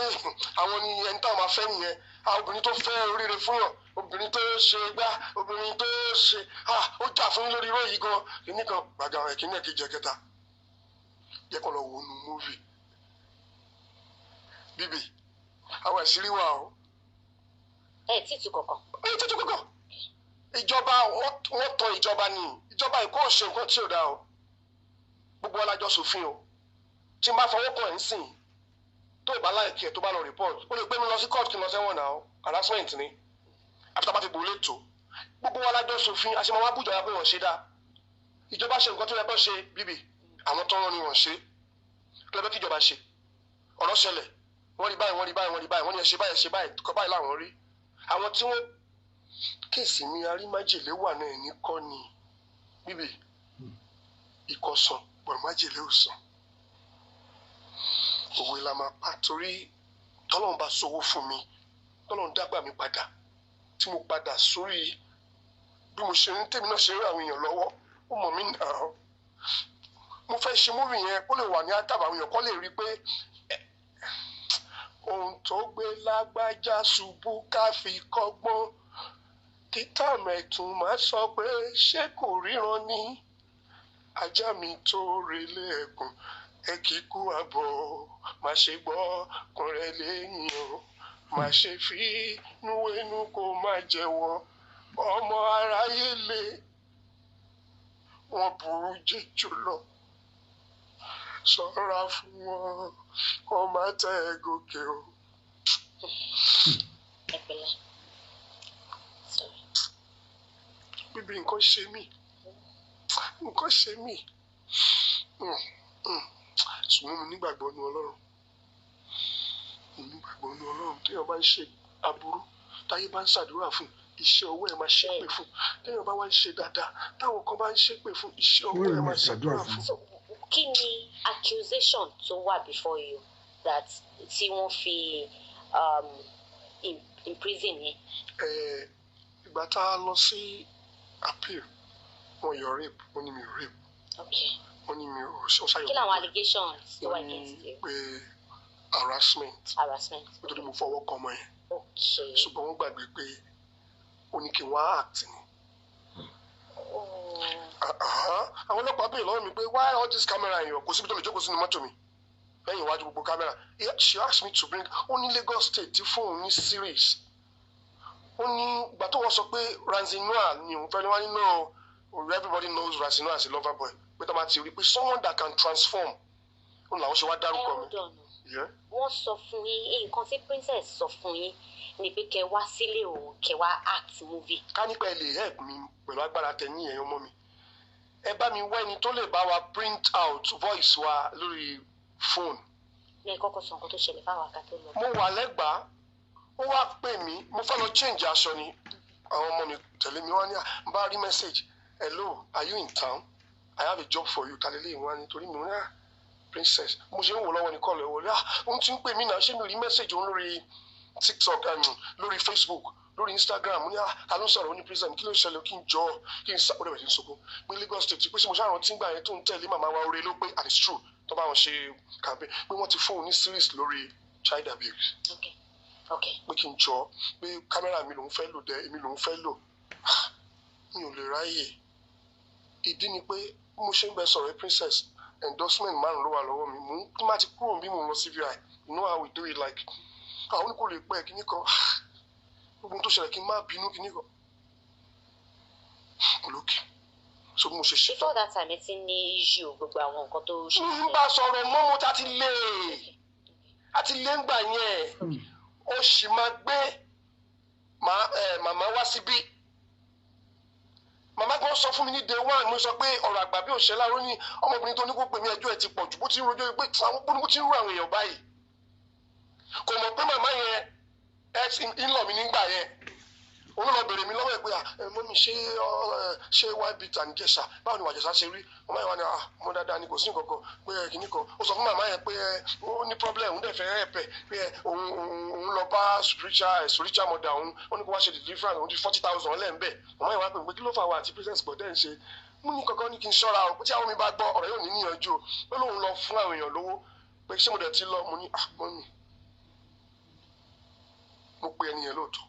àwọn ni ẹni táwọn máa fẹ́ nìyẹn. Ah, obìnrin tó fẹ́ oríire fún yàn, obìnrin tó ṣe gbá, obìnrin tó ṣe, ah, ó jà fún yín lórí irọ́ yìí gan. Kìíní kan gbàgà, ẹ̀kíní, ẹ̀kejì, ẹ̀kẹta, jẹ́ kó lọ wo nu movie bíbí àwọn àṣírí wà o. Ẹ tí tu kankan. Ẹ títí kankan. Ìjọba, wọ́n tọ ìjọba ni. Ìjọba ìkó ṣe nǹkan tí ò dáa o. Gbogbo alájọ ṣòfin o. Tí n bá fọwọ́ kàn ẹ́ ń sìn, tó o bá láìkí ẹ̀, tó bá lọ report, ó lè gbé mi lọ sí court kí n lọ sẹ́wọ̀n náà. Harassment ni, àfi tá a bá fi bò létò. Gbogbo wa lájọ ṣòfin, a ṣe máa wá bùjọba pé wọ́n ṣe dáa. Ìjọba ṣe nǹkan tó yẹ kó ṣe bíbí. Àwọn tó ń rán ni wọ́n ṣe kí ló fẹ́ kí ìjọba ṣe? Ọ̀rọ̀ ṣẹlẹ̀, wọ́n rí báyìí, wọ́n rí báyìí, wọ́n rí báyìí, wọ́n ní ẹ ṣe báyìí, ẹ ṣe báyìí, kọ́ báyìí làwọn rí. Àwọn tí wọ́n case mi arímájèlé wà náà ní kọ́ ni bíbí ìkọsàn bọ̀rọ̀ májèlé ò sàn. Òwe la máa pa, torí tọ́lọ́run bá sowó fún mi, tọ́lọ́run dágbà mi padà, tí mo padà sórí bí mo ṣe ń tèmi náà ṣe rí àwọn èèyàn lọ́wọ́, ó mọ̀ mí nà án. Mo fẹ́ ṣe movie yẹn, ó lè wà ní àtàbà, àwọn èèyàn kọ́ lè rí i pé ohun tó gbé lágbájá ṣubú ká fi kọ́gbọ́n, títà mẹ́tún máa sọ pé ṣé kò ríran ní ajá mi tó relé ẹkùn. Ẹ kì í kú àbọ̀, má ṣe gbọ́ kúnrẹ́ lẹ́yìn o, má ṣe fi núwénú kó má jẹ́wọ́. Ọmọ aráyé lé, wọ́n burú jẹjọ lọ, ṣọ́ra fún wọn kó má tẹ́ ẹ gòkè o. Ẹ pẹ̀lẹ́, sorry. Bíbí, nǹkan ṣe mí, nǹkan ṣe mí. Ṣùgbọ́n mo nígbàgbọ́ nu Ọlọ́run, mo nígbàgbọ́ nu Ọlọ́run. Téèyàn bá ń ṣe aburú, táyé bá ń ṣàdúrà fún, iṣẹ́ ọwọ́ ẹ̀ máa ṣépè fún. Téèyàn bá wá ń ṣe dáadáa, táwọn kan bá ń ṣépè fún, iṣẹ́ ọwọ́ ẹ̀ máa ṣàdúrà fún. So kí ni accusation tó wà before you that tí wọ́n fi imprison yẹn? Ìgbà tá a lọ sí appeal, wọ́n yọ rape, wọ́n ní mi ò rape. Wọ́n ní mi ò ṣe ọ̀ṣàyọ̀. Kí làwọn allegations tó wà Wọ́n ní against you? pé harassment. Harassment. Nítorí mo fọwọ́ kọ ọmọ yẹn. Ṣùgbọ́n wọ́n gbàgbé pé ó ní kí n wá act ni. Oh. Àwọn ọlọ́pàá béèrè lọ́wọ́ mi pé, "Why all this camera in your?" Kò síbi tó lè jókòó sínú mọ́tò mi lẹ́yìn iwájú gbogbo camera. She asked me to bring. Ó ní Lagos State tí fóun ní series. Ó ní ìgbà tó wọ́n sọ pé Ramsey Noah ni òun fẹ́ ni, wọ́n ní no, everybody knows Ramsey Noah as a lover boy, pé tó máa ti rí pé someone that can transform, ó làwọn ṣe wá Ẹ dárúkọ mi. Hold on. Yeah. Wọ́n sọ fún yín, nǹkan tí princess sọ fún yín ni pé kẹ́ wá sílé òun, kẹ́ wá act movie? Ká nípa ẹ lè help mi pẹ̀lú agbára tẹ ní ẹ̀yàn ọmọ mi, ẹ bá mi wá ẹni tó lè bá wa print out voice wa lórí phone. Ní ẹ kọ́kọ́ sọ nǹkan tó ṣẹlẹ̀ fáwọn àká tó lọ. Mo wà lẹ́gbàá, ó wá pè mí. Mo fẹ́ lọ change aṣọ ni, àwọn ọmọ mi tẹ̀lé mi. Wá ní à ń bá rí message, "Hello, are you in town? I have a job for you." Tàlélẹ́ ìwọ́n ni torí mi ní à princess. Mo ṣe ń wò lọ́wọ́ ní call ẹ̀ wọlé. Ah, òun ti ń pè mí náà. Ṣé mi rí message òun lórí TikTok, lórí Facebook, lórí Instagram? Mo ní, "Ah, ta ló ń sọ̀rọ̀?" Ó ní princess. Kí ló ṣẹlẹ̀? Kí n jọ, kí n sá. Ó dẹ̀ bẹ̀rẹ̀ sí ń sunkún pé Lagos State, pé ṣé mo ṣàrántí gbà yẹn tó ń tẹ̀lé màmá wa oore ló pé, and it's true, tó bá wọn ṣe campaign, pé wọ́n ti fóun ní series lórí child abuse. Pé kí n jọ, pé camera mi lòún fẹ́ lò dẹ, èmi lòún fẹ́ lò. Ah, mi ò lè ráyè. Ìdí ni pé bí mo ṣe ń bẹ sọ̀rọ̀, princess, endorsement márùn ló wà lọ́wọ́ mi. Mò ń tí má ti kúrò bí mo ń lọ sí VI. You know how we do it, like àwọn kò lè pẹ́ kíní kan. Ah, gbogbo ohun tó ṣẹlẹ̀, kí n má bínú kíní kan olókè. So bí mo ṣe ṣe. Before that time, ẹ ti ní issue, gbogbo àwọn nǹkan tó Mi ń bá sọ̀rọ̀ mọ́, mo ta ti lé, a ti lé ńgbà yẹn. Ó sì máa gbé màmá wá síbí. Màmá gan sọ fún mi ní day one. Mo sọ pé ọ̀rọ̀ àgbà bí òṣèlú àrùn ní ọmọbìnrin tó ní kó pè mí, ẹjọ́ ẹ̀ ti pọ̀ jù, bó ti ń rojọ́ pé àwọn bó ti ń rú àwọn èèyàn báyìí. Kò mọ̀ pé màmá yẹn ex in-law mi nígbà yẹn. Òun lọ bèrè mi lọ́wọ́ ẹ̀ pé mọ́mí, ṣé white bitter ní Jẹ̀ṣà? Báwo ni wàjẹ̀ṣà ṣe rí? Ọmọ yẹn wà ní mo dáadáa ni, kò sí nǹkan kan pé kìíní kan. Ó sọ fún màmá yẹn pé ó ní problem, òun dẹ̀ fẹ́ ẹ̀pẹ̀ pé òun lọ bá spiritual mother òun, ó ní kó wá ṣe deliverance, òun ti 40,000 lẹ́ẹ̀mbẹ̀. Màmá yẹn wá pè pé kí ló fà wá àti princess pọ̀ tẹ́ ń ṣe mú ní kankan, ní kí n ṣọ́ra o, tí àwọn mi bá gbọ́ ọ̀rọ̀ yóò ní níyànjú o, pé lóun lọ fún àwọn èèyàn lówó, pé ṣé mo dẹ̀ ti lọ. Mo ní, ah, mọ́mì, mo pe ẹni yẹn lóòótọ́,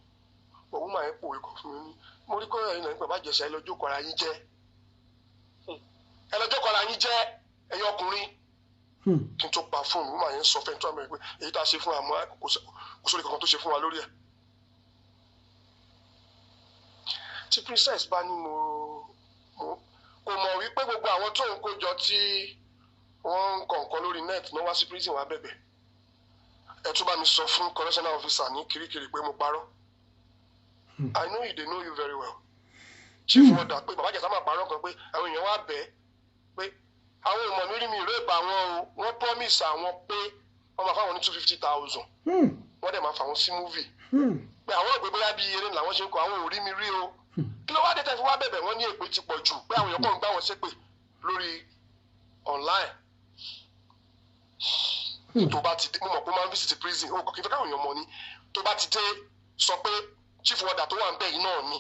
òun máa ń pòwe kọ fún mi ní mo rí kọ́ ẹ̀yin náà nípa bá Jẹ̀ṣà, ẹ lọ jókòó ara yín jẹ́, ẹ lọ jókòó ara yín jẹ́, ẹ̀yin ọkùnrin. Kí n tó pa fóònù, wọ́n máa ń sọ fẹ́ tó àmì pé èyí tá a ṣe fún wa mọ́, kò sóri kankan tó ṣe fún wa lórí ẹ̀. Tí princess bá ní mo kò mọ̀ wípé gbogbo àwọn tó ń kó jọ tí wọ́n ń kọ̀ nǹkan lórí net náà wá sí prison wá bẹ̀bẹ̀. Ẹ tún bá mi sọ fún correctional officer ní Kirikiri pé mo parọ́. I know you, they know you very well. Chief warder pé bàbá Ìjẹ̀ṣà máa parọ́ kan, pé àwọn èèyàn wá bẹ́ẹ̀, pé àwọn ọmọ mi rí mi ìlú ìbá wọn o, wọ́n promise àwọn pé wọ́n máa fáwọn ní 250,000, wọ́n dẹ̀ máa fà wọ́n sí movie, pé àwọn òpè bóyá bíi eré làwọn ṣe ń kọ, àwọn ò rí mi rí o. Kí ló wá dé tẹ́ fi wá bẹ̀bẹ̀? Wọ́n ní èpè ti pọ̀ jù, pé àwọn èèyàn kàn ń gbá wọn ṣépè lórí online. Tó bá ti dé, mo mọ̀ pé ó máa ń visit prison, ó kàn kí n fẹ́ káwọn èèyàn mọ̀ ni. Tó bá ti dé, sọ pé chief warder tó wà ń bẹ̀ yìí náà ni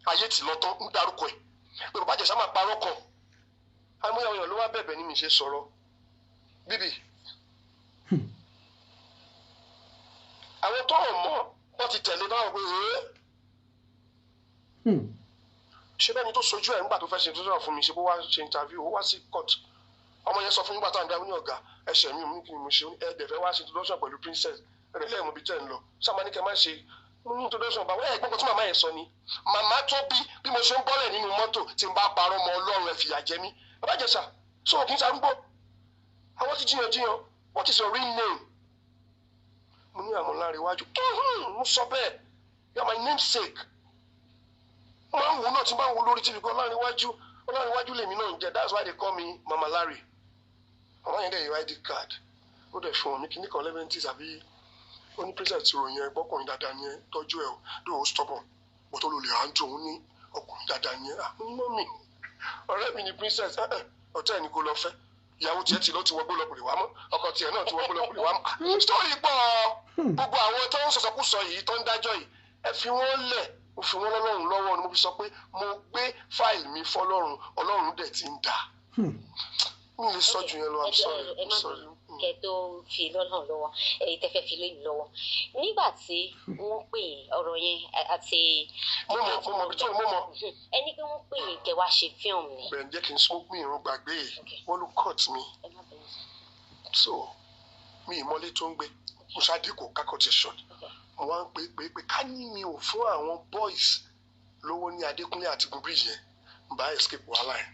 ayé ti lọ tán ń dárúkọ ẹ̀, pé bàbá Ìjẹ̀ṣà máa parọ́ kan. Àmọ́ àwọn èèyàn ló wá bẹ̀bẹ̀ ní mi ṣe sọ̀rọ̀ bíbí. Àwọn tó ò mọ̀ wọ́n ti tẹ̀lé báwọn pé ee, ṣé bẹ́ẹ̀ ni tó sojú ẹ̀ nígbà tó fẹ́ ṣe introduction fún mi, ṣe bó wá ṣe interview, ó wá sí court. Ọmọ yẹn sọ fún nígbà tó à ń dáwọ́ ní ọ̀gá ẹsẹ̀ mi, mú kí ni mo ṣe, ẹ dẹ̀ fẹ́ wá ṣe introduction pẹ̀lú princess ẹ̀rẹ̀ lẹ́ẹ̀mú bí tẹ̀ ń lọ sábà ní kẹ́ má ṣe mo ní introduction báwo. Ẹ̀ gbọ́n kan tí màmá yẹn sọ ni, màmá tó bí bí mo ṣe ń bọ́lẹ̀ nínú mọ́tò, tí n bá parọ́ mọ́ Ọlọ́run, ẹ fìyà jẹ mí. Bàbá Ìjẹ̀ṣà sọ kì í sarúgbó, àwọn ti jiyàn jiyàn. What is your real name? Mo ní àwọn Ọlárẹ̀wájú. Mo sọ bẹ́ẹ̀, you are my namesake. Mo máa ń wo náà tí n bá ń wo lórí TV kan, Ọlárẹ̀wájú, Ọlárẹ̀wájú lèmi náà ń jẹ. That's why they call me Mama Larry. Màmá yẹn dẹ̀ yọ ID card, ó dẹ̀ fún wọn ní kíní kan eleventies àbí. Ó ní president ti ròyìn ẹ, gbọ́kùnrin dáadáa ni ẹ, tọ́jú ẹ o, dóò stubborn bó tó lò lè hàn òun ní ọkùnrin dáadáa ni ẹ. Ah, mo ní mọ́mì, ọ̀rẹ́ mi ni princess. Ẹ ẹ, ọ̀tá ẹ̀ ní kó lọ fẹ́ ìyàwó tiẹ̀ ti lọ, ti wọgbó lọ, kò lè wá mọ́. Ọkọ tiẹ̀ náà ti wọgbó lọ, kò lè wá mọ́. Story pọ̀. Gbogbo àwọn tó ń sọ̀sọ̀kúsọ yìí, tó ń dájọ́ yìí, ẹ fi wọ́n lẹ̀, mo fi wọ́n lọ́lọ́run lọ́wọ́ ni. Mo fi sọ pé mo gbé fáìlì mi fọlọ́run, Ọlọ́run dẹ̀ ti ń dà. Mi lè sọ jù yẹn lọ. I'm sorry, I'm sorry. Kẹ́ tó fi lọ́nà lọ́wọ́, èyí tẹ́ fẹ́ fi lóyún lọ́wọ́, nígbà tí wọ́n pè ọ̀rọ̀ yẹn àti. Mo mọ̀, mo mọ̀ bí tó mo mọ̀. Ẹni pé wọ́n pè yín kẹ́ wá ṣe fíìmù ni. Bẹ́ẹ̀, jẹ́ kí n smoke mi ìrún gbàgbé, wọ́n ló cut mi. Ẹ má bínú. So mi ìmọ̀lé tó ń gbé, mo ṣáàdì kò kákọ́ ti short. Mo wá ń pè pé pé ká ní mi ò fún àwọn boys lówó ní Adékúnlé àti gun bridge yẹn, n bá escape wàhálà yẹn.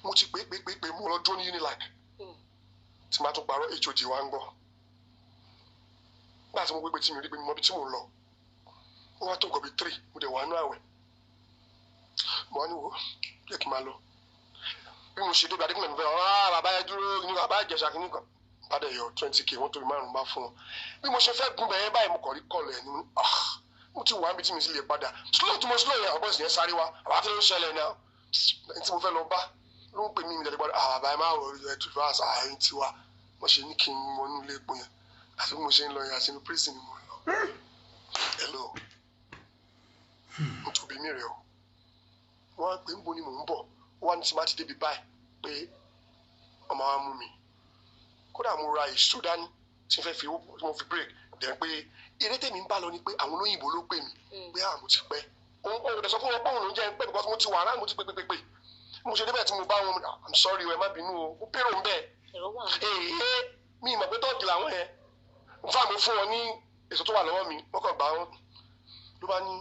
Mo ti pè pé pé pé mo lọ dúró ní Unilag, tí màá tún parọ́, HOD wa ń gbọ́. Nígbà tí mo gbé pé tí mi rí pé mi mọ ibi tí mò ń lọ, ó wá tó nǹkan bíi 3, mo dẹ̀ wà nú àwẹ̀. Mo wá ní wo jẹ́ kí n máa lọ. Bí mo ṣe débi Adékúnlé, mi fẹ́ ọ́ bàbá yẹn dúró ní bàbá Ìjẹ̀ṣà kìíní kan, bá dẹ̀ yọ 20K, wọ́n tóbi márùn-ún bá fún wọn. Bí mo ṣe fẹ́ gun bẹ̀yẹn báyìí, mo kàn rí call ẹ̀ ní. Mo ti wà níbi tí mi sì lè padà. Slow tí mo slow yẹn, àwọn boys yẹn sáré wá, àbá tí ló ń ṣẹlẹ̀ náà? Ẹni tí mo fẹ́ lọ bá ló ń pè mí, mi lè padà. Àbá ẹ má wọ ẹ tó fà á ẹni tiwa. Mo ṣe ní kí n wọnú ilé epo yẹn, àti bí mo ṣe ń lọ yẹn, àti inú prison ni mo lọ. Hello, n tóbi mi rẹ o. Wọ́n á pè ń bo ni mò ń bọ̀, wọ́n á ní tí má ti débi báyìí pé ọmọ wa mú mi. Kódà mo ra èso dání tí n fẹ́ fi tí mo fi break dẹ̀, pé eré tèmi ń bá lọ ni pé àwọn olóyìnbó ló pè mí pé àmọ́ ti pẹ́. Òun ò dẹ̀ sọ fún wọn pé òun ló ń jẹ́ pé because mo ti wà around, mo ti pè pè pè pè. Mo ṣe débẹ̀ tí mo bá wọn, I'm sorry, ẹ má bínú o, mo pérò ń bẹ̀. Èrò wà ń bẹ̀. Èè, mi ì mọ̀ pé tọ́ọ̀gì làwọn yẹn. Nfa mo fún wọn ní èso tó wà lọ́wọ́ mi, wọ́n kàn gbà wọn ló bá ní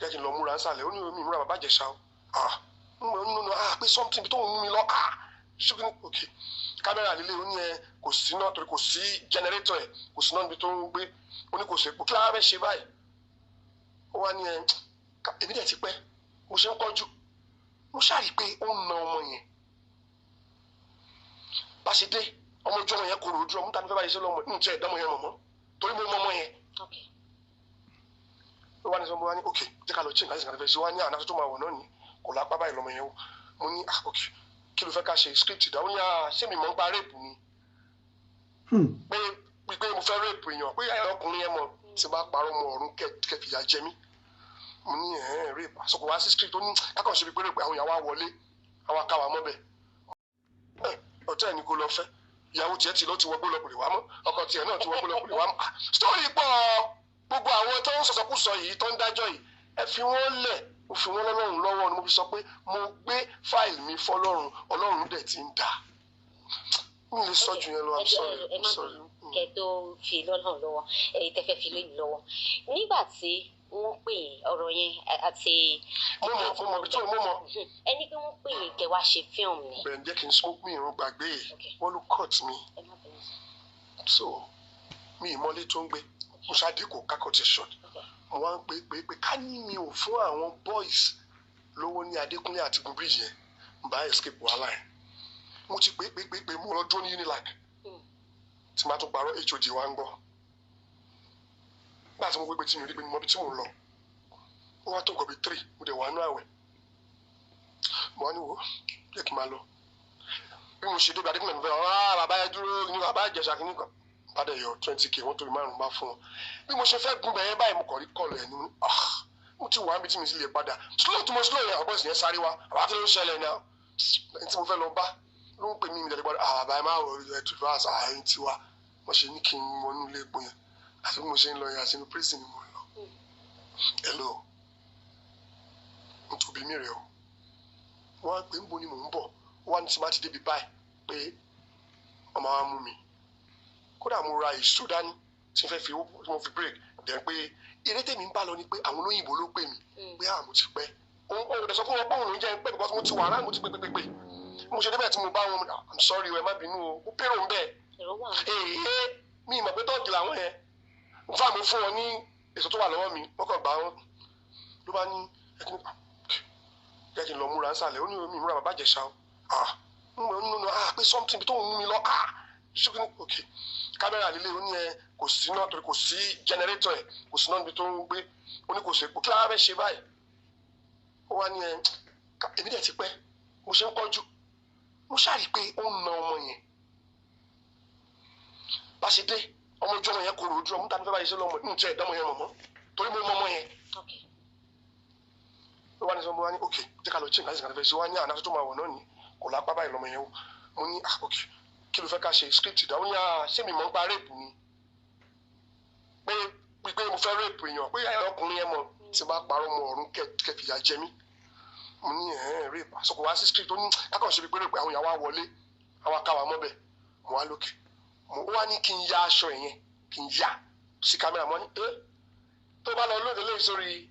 jẹ́ kí n lọ múra nsàlẹ̀. Ó ní omi ìmúra bàbá Ìjẹ̀ṣà o. Ah, nínú ah, pé something bí tó ń mú mi lọ. Ah, ṣùgbọ́n ok, kámẹ́rà líle, ó ní ẹ kò sí náà torí kò sí generator ẹ, kò sí náà níbi tó ń gbé. Ó ní kò sí epo, kí lára fẹ́ ṣe báyìí? Ó wá ní ẹ èmi dẹ̀ ti pẹ́ mo ṣe ń kọjú. Mo ṣáà rí i pé ó ń na ọmọ yẹn. Bá ṣe dé, ọmọ ojú ọmọ yẹn kò rojú ọmọ tàbí fẹ́ báyìí ṣe lọ́mọ ní ìtẹ́ ẹ̀dọ́mọ yẹn mọ̀mọ́, torí mo mọ ọmọ yẹn. Ó wá ní sọ, mo wá ní, "Ok, jẹ́ ká lọ change láti ṣe." Wá ní àná tó máa wọ̀ náà ní kò lápá báyìí lọ́mọ yẹn o. Mo ní, "Ah, ok, kí ló fẹ́ ká ṣe? Script ìdá." Ó ní, "Ah, ṣé mi mọ̀ ń pa rape ni?" Pé mo fẹ́ rape èèyàn, pé ọkùnrin yẹn mọ̀ tí bá parọ́ mọ ọ̀run kẹfìyà jẹ mí. Mo ní, "Ẹ̀ẹ́n, rape àsọkò wá sí script." Ó ní kákan ṣe bí pé rape, àwọn ìyàwó wọlé, àwọn akáwà mọ́bẹ̀. Ọ̀tẹ́ ẹ̀ ní kó lọ fẹ́ ìyàwó tiẹ̀ tí ló ti wọgbó lọ, kò lè wá mọ́. Ọkọ tiẹ̀ náà ti wọgbó lọ, kò lè wá mọ́. Story pọ̀. Gbogbo àwọn tó ń sọ̀sọ̀kúsọ yìí, tó ń dájọ́ yìí, ẹ fi wọ́n lẹ̀. Mo fi wọ́n lọ́lọ́run lọ́wọ́ ni. Mo fi sọ pé mo gbé fáìlì mi fọlọ́run, Ọlọ́run dẹ̀ ti ń dà. Mi lè sọ jù yẹn lọ. I'm sorry, I'm sorry. Kẹ tó fi lọ́nà lọ́wọ́, èyí tẹ́ fẹ́ fi lé mi lọ́wọ́, nígbà tí wọ́n pè ọ̀rọ̀ yẹn àti. Mo mọ̀, mo mọ̀ bí tó mo mọ̀. Ẹni pé wọ́n pè yín kẹ́ wá ṣe fíìmù ni. Bẹ́ẹ̀, jẹ́ kí n smoke mi ìrún gbàgbé. Wọ́n ló cut mi. Ẹ má bínú. So mi ìmọ̀lé tó ń gbé, mo ṣáàdì kò kákọ̀ ti short. Mo wá ń pè pé ká ní mi ò fún àwọn boys lówó ní Adékúnlé àti gun bridge yẹn, n bá escape wàhálà yẹn. Mo ti pè pè pè pé mo lọ dúró ní Unilag. Tí máa tún parọ́, HOD wa ń gbọ́. Nígbà tí mo pé tí mi ò rí pé mo mọ ibi tí mò ń lọ, ó wá tó nǹkan bíi 3, mo dẹ̀ wà nú àwẹ̀. Mo wá ní, "Wo, jẹ́ kí n máa lọ." Bí mo ṣe débi Adékúnlé, mi fẹ́, "Ah, bàbá yẹn dúró ní bàbá Ìjẹ̀ṣà kìíní kan." Bá dẹ̀ yọ 20K, wọ́n tóbi márùn-ún bá fún wọn. Bí mo ṣe fẹ́ gun bẹ̀yẹn báyìí, mo kàn rí call ẹ̀ ní. Ah, mo ti wà níbi tí mi sì lè padà. Slow tí mo slow yẹn, àwọn boys yẹn sáré wá. Àbá tí ló ń ṣẹlẹ̀ náà, ẹni tí mo fẹ́ lọ bá ló ń pè mí, mi lè padà. Ah, bàbá, ẹ má wọ ẹ tó fà á ẹ̀yìn tiwa. Wọ́n ṣe ní kí n wọnú ilé epo yẹn, àti bí mo ṣe ń lọ yẹn, àti inú prison ni mo ń lọ. Hello, n tóbi mi rè o. Wọ́n á pè ń bo ni mò ń bọ̀. Wọ́n á ní tí má ti débi báyìí pé ọmọ wa mú mi. Kódà mo ra èso dání tí n fẹ́ fi owó tí mo fi break dẹ̀ pé eré tèmi ń bá lọ ni pé àwọn olóyìnbó ló pè mí pé àmọ́ ti pẹ́. Òun ò dẹ̀ sọ fún wọn pé òun ló ń jẹ́ pé because mo ti wà around, mo ti pè pè pè pè. Mo ṣe débẹ̀ tí mo bá wọn, "I'm sorry, ẹ má bínú o." Mo pérò ń bẹ̀. Èrò wà. Èè, mi ìmọ̀ pé tọ́ọ̀gì làwọn yẹn nfa. Mo fún wọn ní èso tó wà lọ́wọ́ mi, wọ́n kàn gbà wọn. Ló bá ní, "Ẹkún, jẹ́ kí n lọ múra nsàlẹ̀." Ó ní omi ìmúra bàbá Ìjẹ̀ṣà o. Ah, nínú, ah, pé something bí tó ń mú mi lọ. Ah, ṣùgbọ́n ok, kámẹ́rà líle. Ó ní ẹ kò sí náà torí kò sí generator ẹ, kò sí náà níbi tó ń gbé. Ó ní kò sí epo, kí lára fẹ́ ṣe báyìí? Ó wá ní ẹ èmi dẹ̀ ti pẹ́ mo ṣe ń kọ́jú. Mo ṣáà rí i pé ó ń na ọmọ yẹn. Bá ṣe dé, ọmọ ojú ọmọ yẹn kòrò ojú ọmọ tàbí fẹ́ báyìí ṣe lọ́mọ ní tiẹ̀ dánmọ yẹn mọ̀mọ́ torí mo mọ ọmọ yẹn. Ó wá ní sọ, mo wá ní, "Ok, jẹ́ ká lọ change láti ṣe fẹ́." Wá ní àná tó máa wọ̀ náà ní kò lápá báyìí lọ́mọ yẹn o. Mo ní, "Ah, ok, kí ló fẹ́ ká ṣe? Script ìdá." Ó ní, "Ah, ṣé mi mọ̀ ń pa rape ni?" Pé mo fẹ́ rape èèyàn, pé ọkùnrin yẹn mọ̀ tí bá parọ́ mọ ọ̀run kẹfìyà jẹ mí. Mo ní, "Ẹ̀ẹ́n, rape àsọkò wá sí script." Ó ní kákan ṣe bí pé rape, àwọn ìyàwó wọlé, àwọn akáwà mọ́bẹ̀. Mo wá lókè, mo wá ní kí n ya aṣọ yẹn, kí n ya sí kámẹ́rà. Mo ní ẹ́ tó bá lọ lóde lẹ́yìn sórí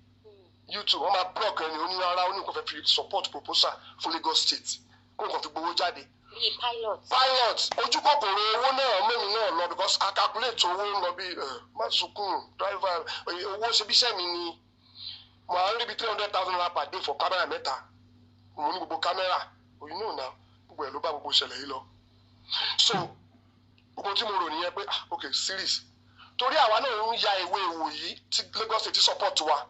YouTube, wọ́n máa block ẹni. Ó ní rárá, ó ní nǹkan fẹ́ fi support proposal fún Lagos State, kó nǹkan fi gbowó jáde. Bíi pilot. Pilot ojú kòkòrò owó náà mẹ́mi náà lọ because a calculate owó ń lọ bí má sunkún driver owó ṣe bí iṣẹ́ mi ni. Mo à ń rí bí ₦300,000 per day for camera mẹ́ta. Mo ní gbogbo camera òyìn náà náà, gbogbo ẹ̀ ló bá gbogbo ìṣẹ̀lẹ̀ yìí lọ. So gbogbo tí mo rò nìyẹn pé, ah, ok, series, torí àwa náà ń ya ìwé ìwò yìí tí Lagos State support wa.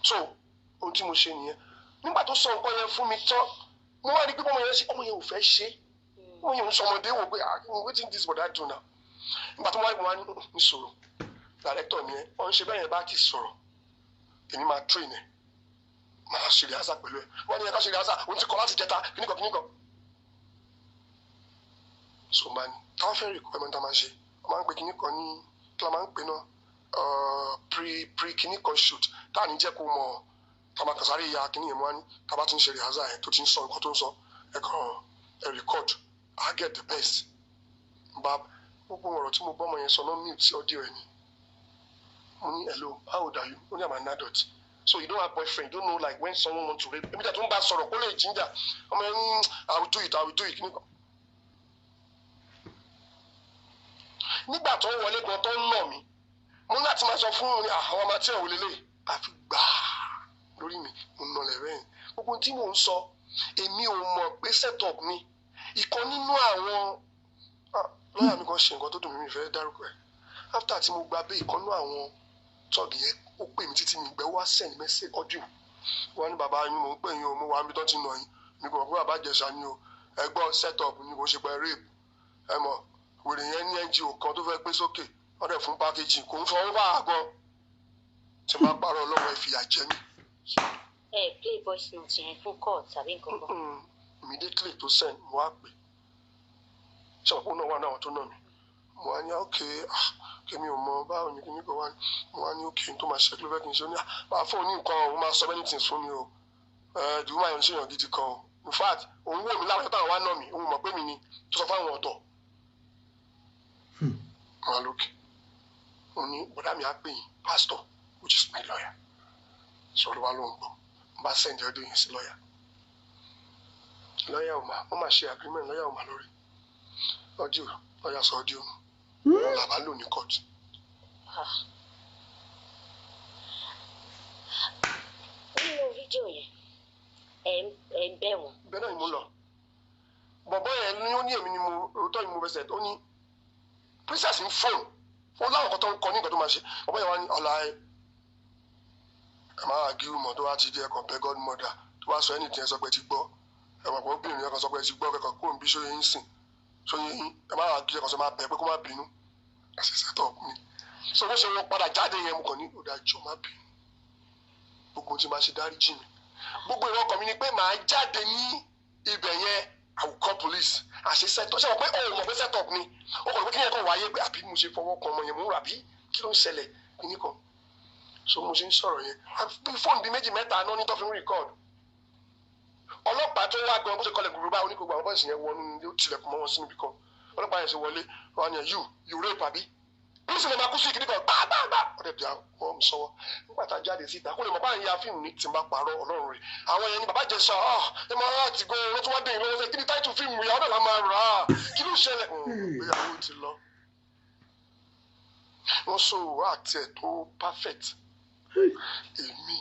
So ohun tí mo ṣe nìyẹn. Nígbà tó sọ nǹkan yẹn fún mi tán, mo wá rí pé ọmọ yẹn ṣe, ọmọ yẹn ò fẹ́ ṣe. Ọmọ yẹn ń sọmọdé wò pé, ah, wetin this brother do now? Nígbà tó wá rí, mo wá ní sọ̀rọ̀ director nìyẹn, ọ̀n ṣe bẹ́ẹ̀ yẹn bá ti sọ̀rọ̀, èmi máa train ẹ̀, máa ṣe rehearsal pẹ̀lú ẹ̀. Wọ́n ní ẹ ká ṣe rehearsal, òun ti kọ́ láti jẹta kíníkan kíníkan. So máa ní táwọn fẹ́ requirement tá a máa ṣe, wọ́n máa ń pè kíníkan ní, kí la máa ń pè náà, pre kíníkan shoot tá à ní jẹ́ kó mọ̀, tá a máa kàn sáré ya kíní yẹn. Mọ́ ní tá a bá ti ń ṣe rehearsal yẹn, tó ti ń sọ nǹkan tó ń sọ, ẹ kàn ẹ record, I get the best. Bá gbogbo ọ̀rọ̀ tí mo bọ́ ọmọ yẹn sọ náà, mute audio ẹ̀ ni. Mo ní, "Hello, how old are you?" Ó ní, "I'm an adult." "So you don't have boyfriend? You don't know like when someone want to rape?" Èmi tẹ̀ tó ń bá sọ̀rọ̀ kó lè jíjà. Ọmọ yẹn ní, "I will do it, I will do it." Kíní kan nígbà tó ń wọlé gan tó ń nà mí, mo ní láti máa sọ fún un ní àwọn ọmọ tí ò wọlé lè àfi gbàá lórí mi, mo nà lẹ́rẹ́ yẹn. Gbogbo tí mò ń sọ, èmi ò mọ̀ pé set up ni. Ìkan nínú àwọn lọ́yà mi kan ṣe nǹkan tó dùn mí, mi fẹ́ dárúkọ ẹ̀. After tí mo gba bẹ́ẹ̀, ìkan nínú àwọn Tọ́ọ̀gì yẹn ó pè mí títí mi gbẹ́, wá send message audio. Wọ́n ní, "Bàbá yín, mò ń pè yín o, mo wà níbi tó ti nà yín. Mi kò mọ̀ pé Bàbá Ìjẹ̀ṣà ni o. Ẹ gbọ́, set up ni, kò ṣe pé rape. Ẹ mọ̀ wèrè yẹn ní NGO kan tó fẹ́ gbé sókè, wọ́n dẹ̀ fún packaging, kò ń fọwọ́ bá àgọ́. Tí n bá parọ́, Ọlọ́run ẹ fìyà jẹ mí." Ẹ play voice note yẹn fún court tàbí nǹkan kan? Immediately tó send, mo wá pè ṣe ọ̀pọ̀ náà wà náà tó nà mí. Mo wá ní, "Ok, ah, kèmi ò mọ báwo ni kìíní kan wá ní." Mo wá ní, "Ok, tó máa ṣe, kí ló fẹ́ kí n ṣe?" Ó ní, "Ah, máa fún òun ní nǹkan, òun máa sọ many things fún mi o. Ẹ the woman yẹn ń ṣèyàn gidi kan o. In fact, òun wò mí láwọn táwọn wá nà mí, òun mọ̀ pé mi ni tó sọ fáwọn ọ̀dọ́." Wọn á lókè, òun ní bọ̀dá mi á pè yín, pastor, which is my lawyer, sọ̀rọ̀ wa ló ń gbọ́. N bá send ọdún yẹn sí lawyer. Lawyer ò máa, wọ́n máa ṣe agreement, lawyer ò máa lórí audio. Lawyer sọ audio nù, wọn làbá lò ní court. Ah. Nínú fídíò yẹn, ẹ ń bẹ̀ wọ́n? Bẹ́ẹ̀ náà ni mo lọ. Bọ̀bọ́ yẹn ní, ó ní èmi ni mo òótọ́ ni mo fẹsẹ̀. Ó ní Princess ń fóònù ó láwọn kan tó ń kọ ní nǹkan tó máa ṣe. Bọ̀bọ́ yẹn wá ní ọ̀la ẹ ẹ máa gírí mọ̀ tó wá ti di ẹ̀kọ́ bẹ́ godmother tó wá sọ anything, ẹ sọ pé ẹ ti gbọ́. Ẹ mọ̀ pé obìnrin yẹn kan sọ pé ẹ ti gbọ́ kẹ́kọ̀ọ́ kúrò níbi sóyè yín sìn sóyè yín. Ẹ máa gírí ẹ̀kọ́ sọ, máa bẹ̀ pé kó má bínú. Àṣẹ set up ni. So bó ṣe wọ́n padà jáde yẹn, mo kàn ní òdàjọ́ má bínú, gbogbo tí máa ṣe, dáríjì mi. Gbogbo ìwọ ọkàn mi ni pé màá jáde ní ibẹ̀ yẹn, I will call police. Àṣẹ set up, ṣe wọ́n pé ó mọ̀ pé set up ni. Ó kàn pé kí yẹn kàn wáyé pé àbí mo ṣe fọwọ́ kan ọmọ yẹn, mo ń rà bí, kí ló ń ṣẹlẹ̀ kíní kan. So mo ṣe ń sọ̀rọ̀ yẹn, bí fóònù bíi méjì mẹ́ta náà ní tó fi ń record. Ọlọ́pàá tó wá gan, bó ṣe kọlẹ̀ gbogbo báwo ní gbogbo àwọn boys yẹn wọnú ní, ó tilẹ̀kùn mọ́ wọn sínú ibì kan. Ọlọ́pàá yẹn ṣe wọlé wọn ni, You rape, àbí? Police lè máa kú sí ìkíní kan gbàgbàgbà." Ọ̀dẹ̀ bí wọ́n mi sọ́wọ́ nígbà tá a jáde síta, kó lè mọ̀ báyìí ya fíìmù ní. Tí n bá parọ́, Ọlọ́run rẹ̀. Àwọn yẹn ni Bàbá Ìjẹ̀ṣà, ọ̀ ẹ máa rà àtìgọ́ wọ́n tún wá dé ìlọ́wọ́ sẹ́. Kí ni táìtù fíìmù yà ọ́nà la máa rà á? Kí ló ṣẹlẹ̀? Ìgbéyàwó ti lọ. Wọ́n sọ àti ẹ̀ tó perfect. Èmi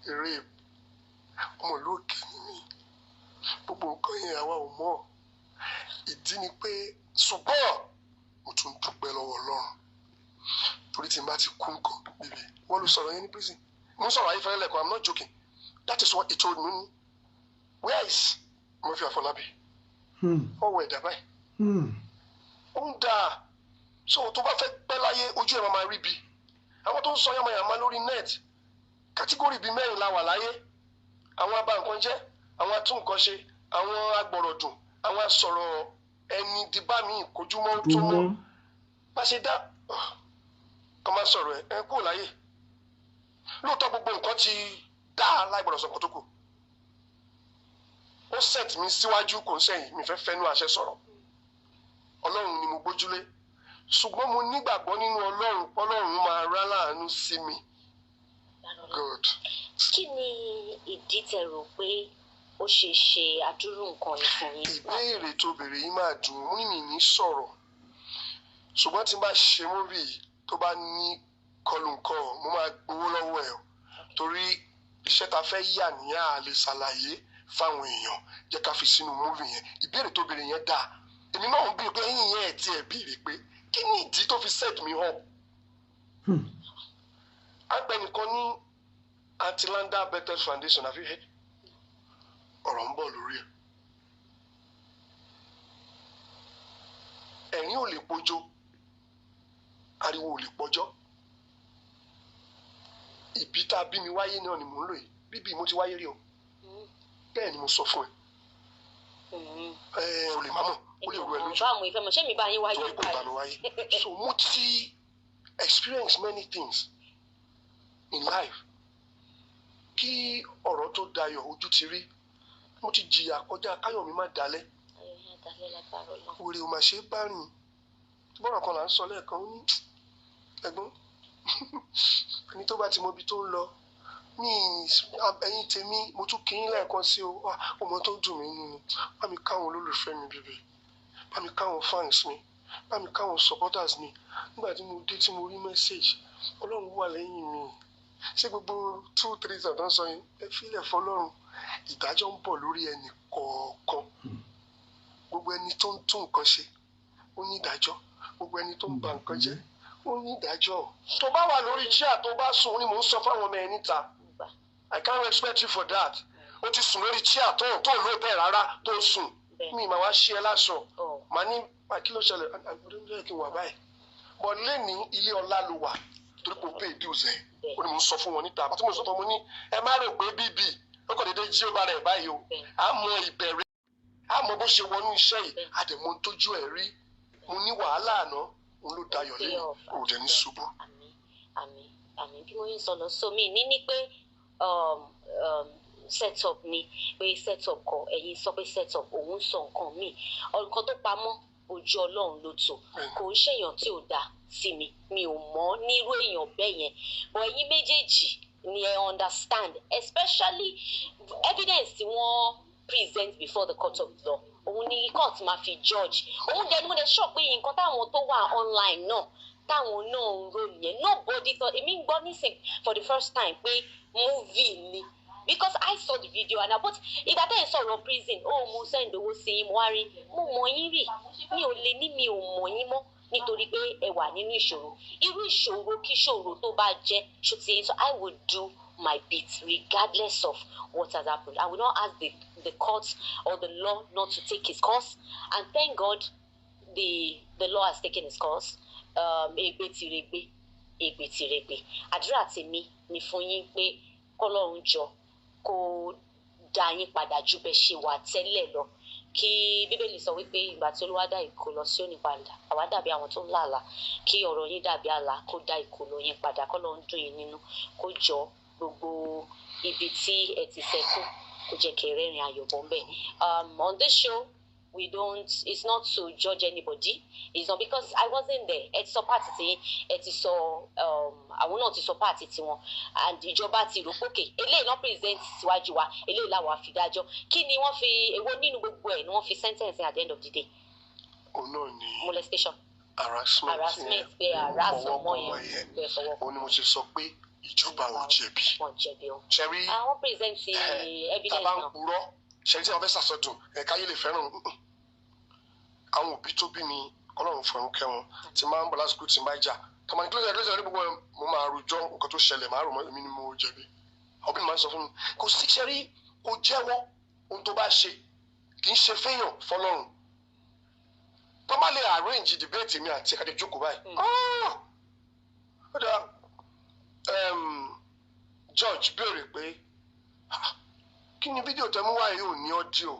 rape, ọmọ ìlú òkè ni mí. Gbogbo nǹkan yẹn àwa ò mọ̀. Ìdí ni pé, ṣùgbọ́n mo tún dúpẹ́ lọ́wọ́ Ọlọ́run, torí tí n bá ti kú nǹkan bíbí wọ́n ló sọ̀rọ̀ yẹn ní prison. Mo ń sọ̀rọ̀ ayé fẹ́rẹ́ lẹ́kọ̀ọ́. I'm not joking. That is what he told me. Where is Murphy Afọlábí? Ọwọ́ ẹ̀dá báyìí ó ń dáa. So tó bá fẹ́ pẹ́ láyé, ojú ẹ̀ máa máa rí bi àwọn tó ń sọ yamayama lórí net. Category bíi mẹ́rin la wà láyé: àwọn abá nǹkan jẹ́, àwọn atún nǹkan ṣe, àwọn agbọ̀rọ̀dùn, àwọn asọ̀rọ̀ ẹni dìbà míì kojúmọ́ tó mọ́. Bá ṣe dá kọ́ máa sọ̀rọ̀ ẹ kúrò láyé. Lóòótọ́, gbogbo nǹkan ti dá láì gbọ́dọ̀ sọ nǹkan tó kù. Ó set mi síwájú, kò ń sẹ́yìn. Mi fẹ́ fẹ́nu àṣẹ sọ̀rọ̀. Ọlọ́run ni mo gbójúlé, ṣùgbọ́n mo nígbàgbọ́ nínú Ọlọ́run, Ọlọ́run máa rá láàánú sí mi. God. Kí ni ìdí tẹ́ rò pé ó ṣe ṣe àdúrú nǹkan yìí fún yín? Ìbéèrè tó béèrè yìí máa dùn ún ní mi ní sọ̀rọ̀, ṣùgbọ́n tí n bá ṣe movie tó bá ní kọlùnkọ, mo máa gbowó lọ́wọ́ ẹ̀ o, torí iṣẹ́ ta fẹ́ yà ní à lè ṣàlàyé fáwọn èèyàn. Jẹ́ ká fi sínú movie yẹn. Ìbéèrè tó béèrè yẹn dáa. Èmi náà ń béèrè pé ẹ̀yìn yẹn ẹ̀ tiẹ̀ béèrè pé kí ni ìdí tó fi set me up. Agbẹnìkan ní Antilanda Bethel Foundation, have you heard? Ọ̀rọ̀ ń bọ̀ lórí ẹ̀. Ẹ̀rín ò lè pojó, ariwo ò lè pọjọ́. Ìbí tá a bí mi wáyé náà ni mò ń lò yìí. Bíbí mo ti wáyé rí o. Bẹ́ẹ̀ ni mo sọ fún ẹ. Ẹ ò lè má mọ̀, ó lè rú ẹ lójú. Báwo ìfẹ́ mọ̀ ṣé mi bá yín wáyé? Torí kò bá mi wáyé. So mo ti experience many things in life. Kí ọ̀rọ̀ tó dayọ̀, ojú ti rí. Mo ti jìyà kọjá, káyọ̀ mi má dalẹ̀. Ayọ̀ yẹn dalẹ̀ lágbára Ọlọ́run. Wèrè ò mà ṣe é bá rìn. Bọ́rọ̀ kan là ń sọ lẹ́ẹ̀kan, ó ní ẹ̀gbọ́n ẹni tó bá ti mọ ibi tó ń lọ ní ẹ̀yìn tèmi. Mo tún kí yín lẹ́ẹ̀kan sí o. Ọmọ tó dùn mí nínú ni, bá mi káwọn olólùfẹ́ mi bèbè, bá mi káwọn fans mi, bá mi káwọn supporters mi. Nígbà tí mo dé tí mo rí message, Ọlọ́run wà lẹ́yìn mi. Ṣé gbogbo 2, 3 thousand sọ yẹn, ẹ fílẹ̀ fọlọ́run. Ìdájọ́ ń bọ̀ lórí ẹnì kọ̀ọ̀kan. Gbogbo ẹni tó ń tún nǹkan ṣe, ó ní ìdájọ́. Gbogbo ẹni tó ń ba nǹkan jẹ́, Ó ní ìdájọ́. Tó bá wà lórí chair, tó bá sùn, ó ní mò ń sọ fáwọn ọmọ ẹ níta. Gbà. I can't respect you for that. Ó ti sùn lórí chair tó lò bẹ́ẹ̀ rárá tó sùn. Mi màá wá ṣí ẹ láṣọ. Ọ̀. Màá ní, "Mà kí ló ṣẹlẹ̀? Àgbọ̀dọ̀ ń jẹ́ kí n wà báyìí." But lẹ́ni ilé ọlá ló wà torí kò pay dues ẹ̀. Ó ní mò ń sọ fún wọn níta. Àti mò ń sọ fún wọn ní ẹ má rò pé bíbí ó kàn déédéé jí ó bá rẹ̀ báyìí o. À mọ ìbẹ̀rẹ̀, à mọ bó ṣe wọnú iṣẹ́ yìí, à dẹ̀ mọ ohun tójú ẹ̀ rí. Mo ní wàhálà àná, òun ló dayọ̀ lẹ́nu, òun dẹ̀ ní ṣubú. Àmín, àmín, àmín. Bí mo yín sọ lọ, so mi ní pé set up ni, pé set up kọ, ẹ̀yin sọ pé set up, òun sọ nǹkan míì, nǹkan tó pamọ́ ojú Ọlọ́run ló tó. Kò ń ṣèyàn tí ò dáa sí mi, mi ò mọ̀ nírú èèyàn bẹ́ẹ̀ yẹn, but ẹ̀yin méjèèjì ni ẹ understand, especially evidence tí wọ́n present before the court of law, òun ni court máa fi judge. Òun dẹ̀ ni mo dẹ̀ sọ pé nǹkan táwọn tó wà online náà, táwọn náà ń rò nìyẹn. Nobody thought, èmi ń gbọ́ nísìn for the first time pé movie ni, because I saw the video and I, but ìgbà tẹ́ ẹ̀ sọ̀rọ̀ prison, ó mo send owó sí yín, mo wá rí, mo mọ̀ yín rí, mi ò lè ní mi ò mọ̀ yín mọ́ nítorí pé ẹ wà nínú ìṣòro, irú ìṣòro kí ṣòro tó bá jẹ́ ṣó ti. So I will do my bit regardless of what has happened. I will not ask the court or the law not to take its course, and thank God the law has taken its course. Egbe ti regbe, egbe ti regbe. Àdúrà tèmi ni fún yín pé kọ́lọ́run jọ kó dá yín padà ju bẹ́ẹ̀ ṣe wà tẹ́lẹ̀ lọ, kí Bíbélì sọ wípé ìgbà tí Olúwa dá ìkólọ Síónì padà, àwa dàbí àwọn tó ń làlà. Kí ọ̀rọ̀ yín dàbí àlá, kó dá ìkólọ yín padà, kọ́lọ́run dùn yín nínú, kó jọ gbogbo ibi tí ẹ ti sẹ́kù, kó jẹ́ kí ẹ rẹ́rìn ayọ̀ bọ́ ńbẹ̀. On this show, we don't, it's not to judge anybody. It's not, because I wasn't there. Ẹ ti sọ part tí ẹ ti sọ, àwọn náà ti sọ part tiwọn, and ìjọba ti rò pé okay, eléyìí náà present síwájú wa, eléyìí làwọn àfi dájọ́. Kí ni wọ́n fi, èwo nínú gbogbo ẹ̀ ni wọ́n fi sentence at the end of the day? Òun náà ni Molestation. Harassment. Harassment, yẹn. Pé harass fọwọ́ ọmọ kan ọmọ yẹn. Yẹn. Pé fọwọ́ Òun ni mo ṣe sọ pé ìjọba ò jẹ̀bi. Wọn jẹ̀bi o. Ṣẹ́rí Àwọn present tá evidence bá ń náà. purọ́, ṣẹ́rí tí wọ́n fẹ́ sàsọdùn ẹ̀ka yìí lè fẹ́ràn àwọn òbí tó bí mi, Ọlọ́run fọ̀run kẹ́ wọn, tí máa ń bọ̀ lásìkò tí ń bá jà tọmọ ní kílódé kílódé ní gbogbo ẹ̀, mo máa rojọ́ nǹkan tó ṣẹlẹ̀, máa rò mọ́ èmi ni mo jẹ̀bi. Òbí mi máa ń sọ fún mi, kò sí, ṣẹ́rí kò jẹ́wọ́ ohun tó bá ṣe, kì í ṣe fẹ́yàn fọlọ́run tó bá lè arrange debate mi àti ẹ̀ka jókòó báyìí. Ah! Ó dáa, judge béèrè pé, "Ah, kí ni fídíò tẹ́ mú wáyé ò ní audio?"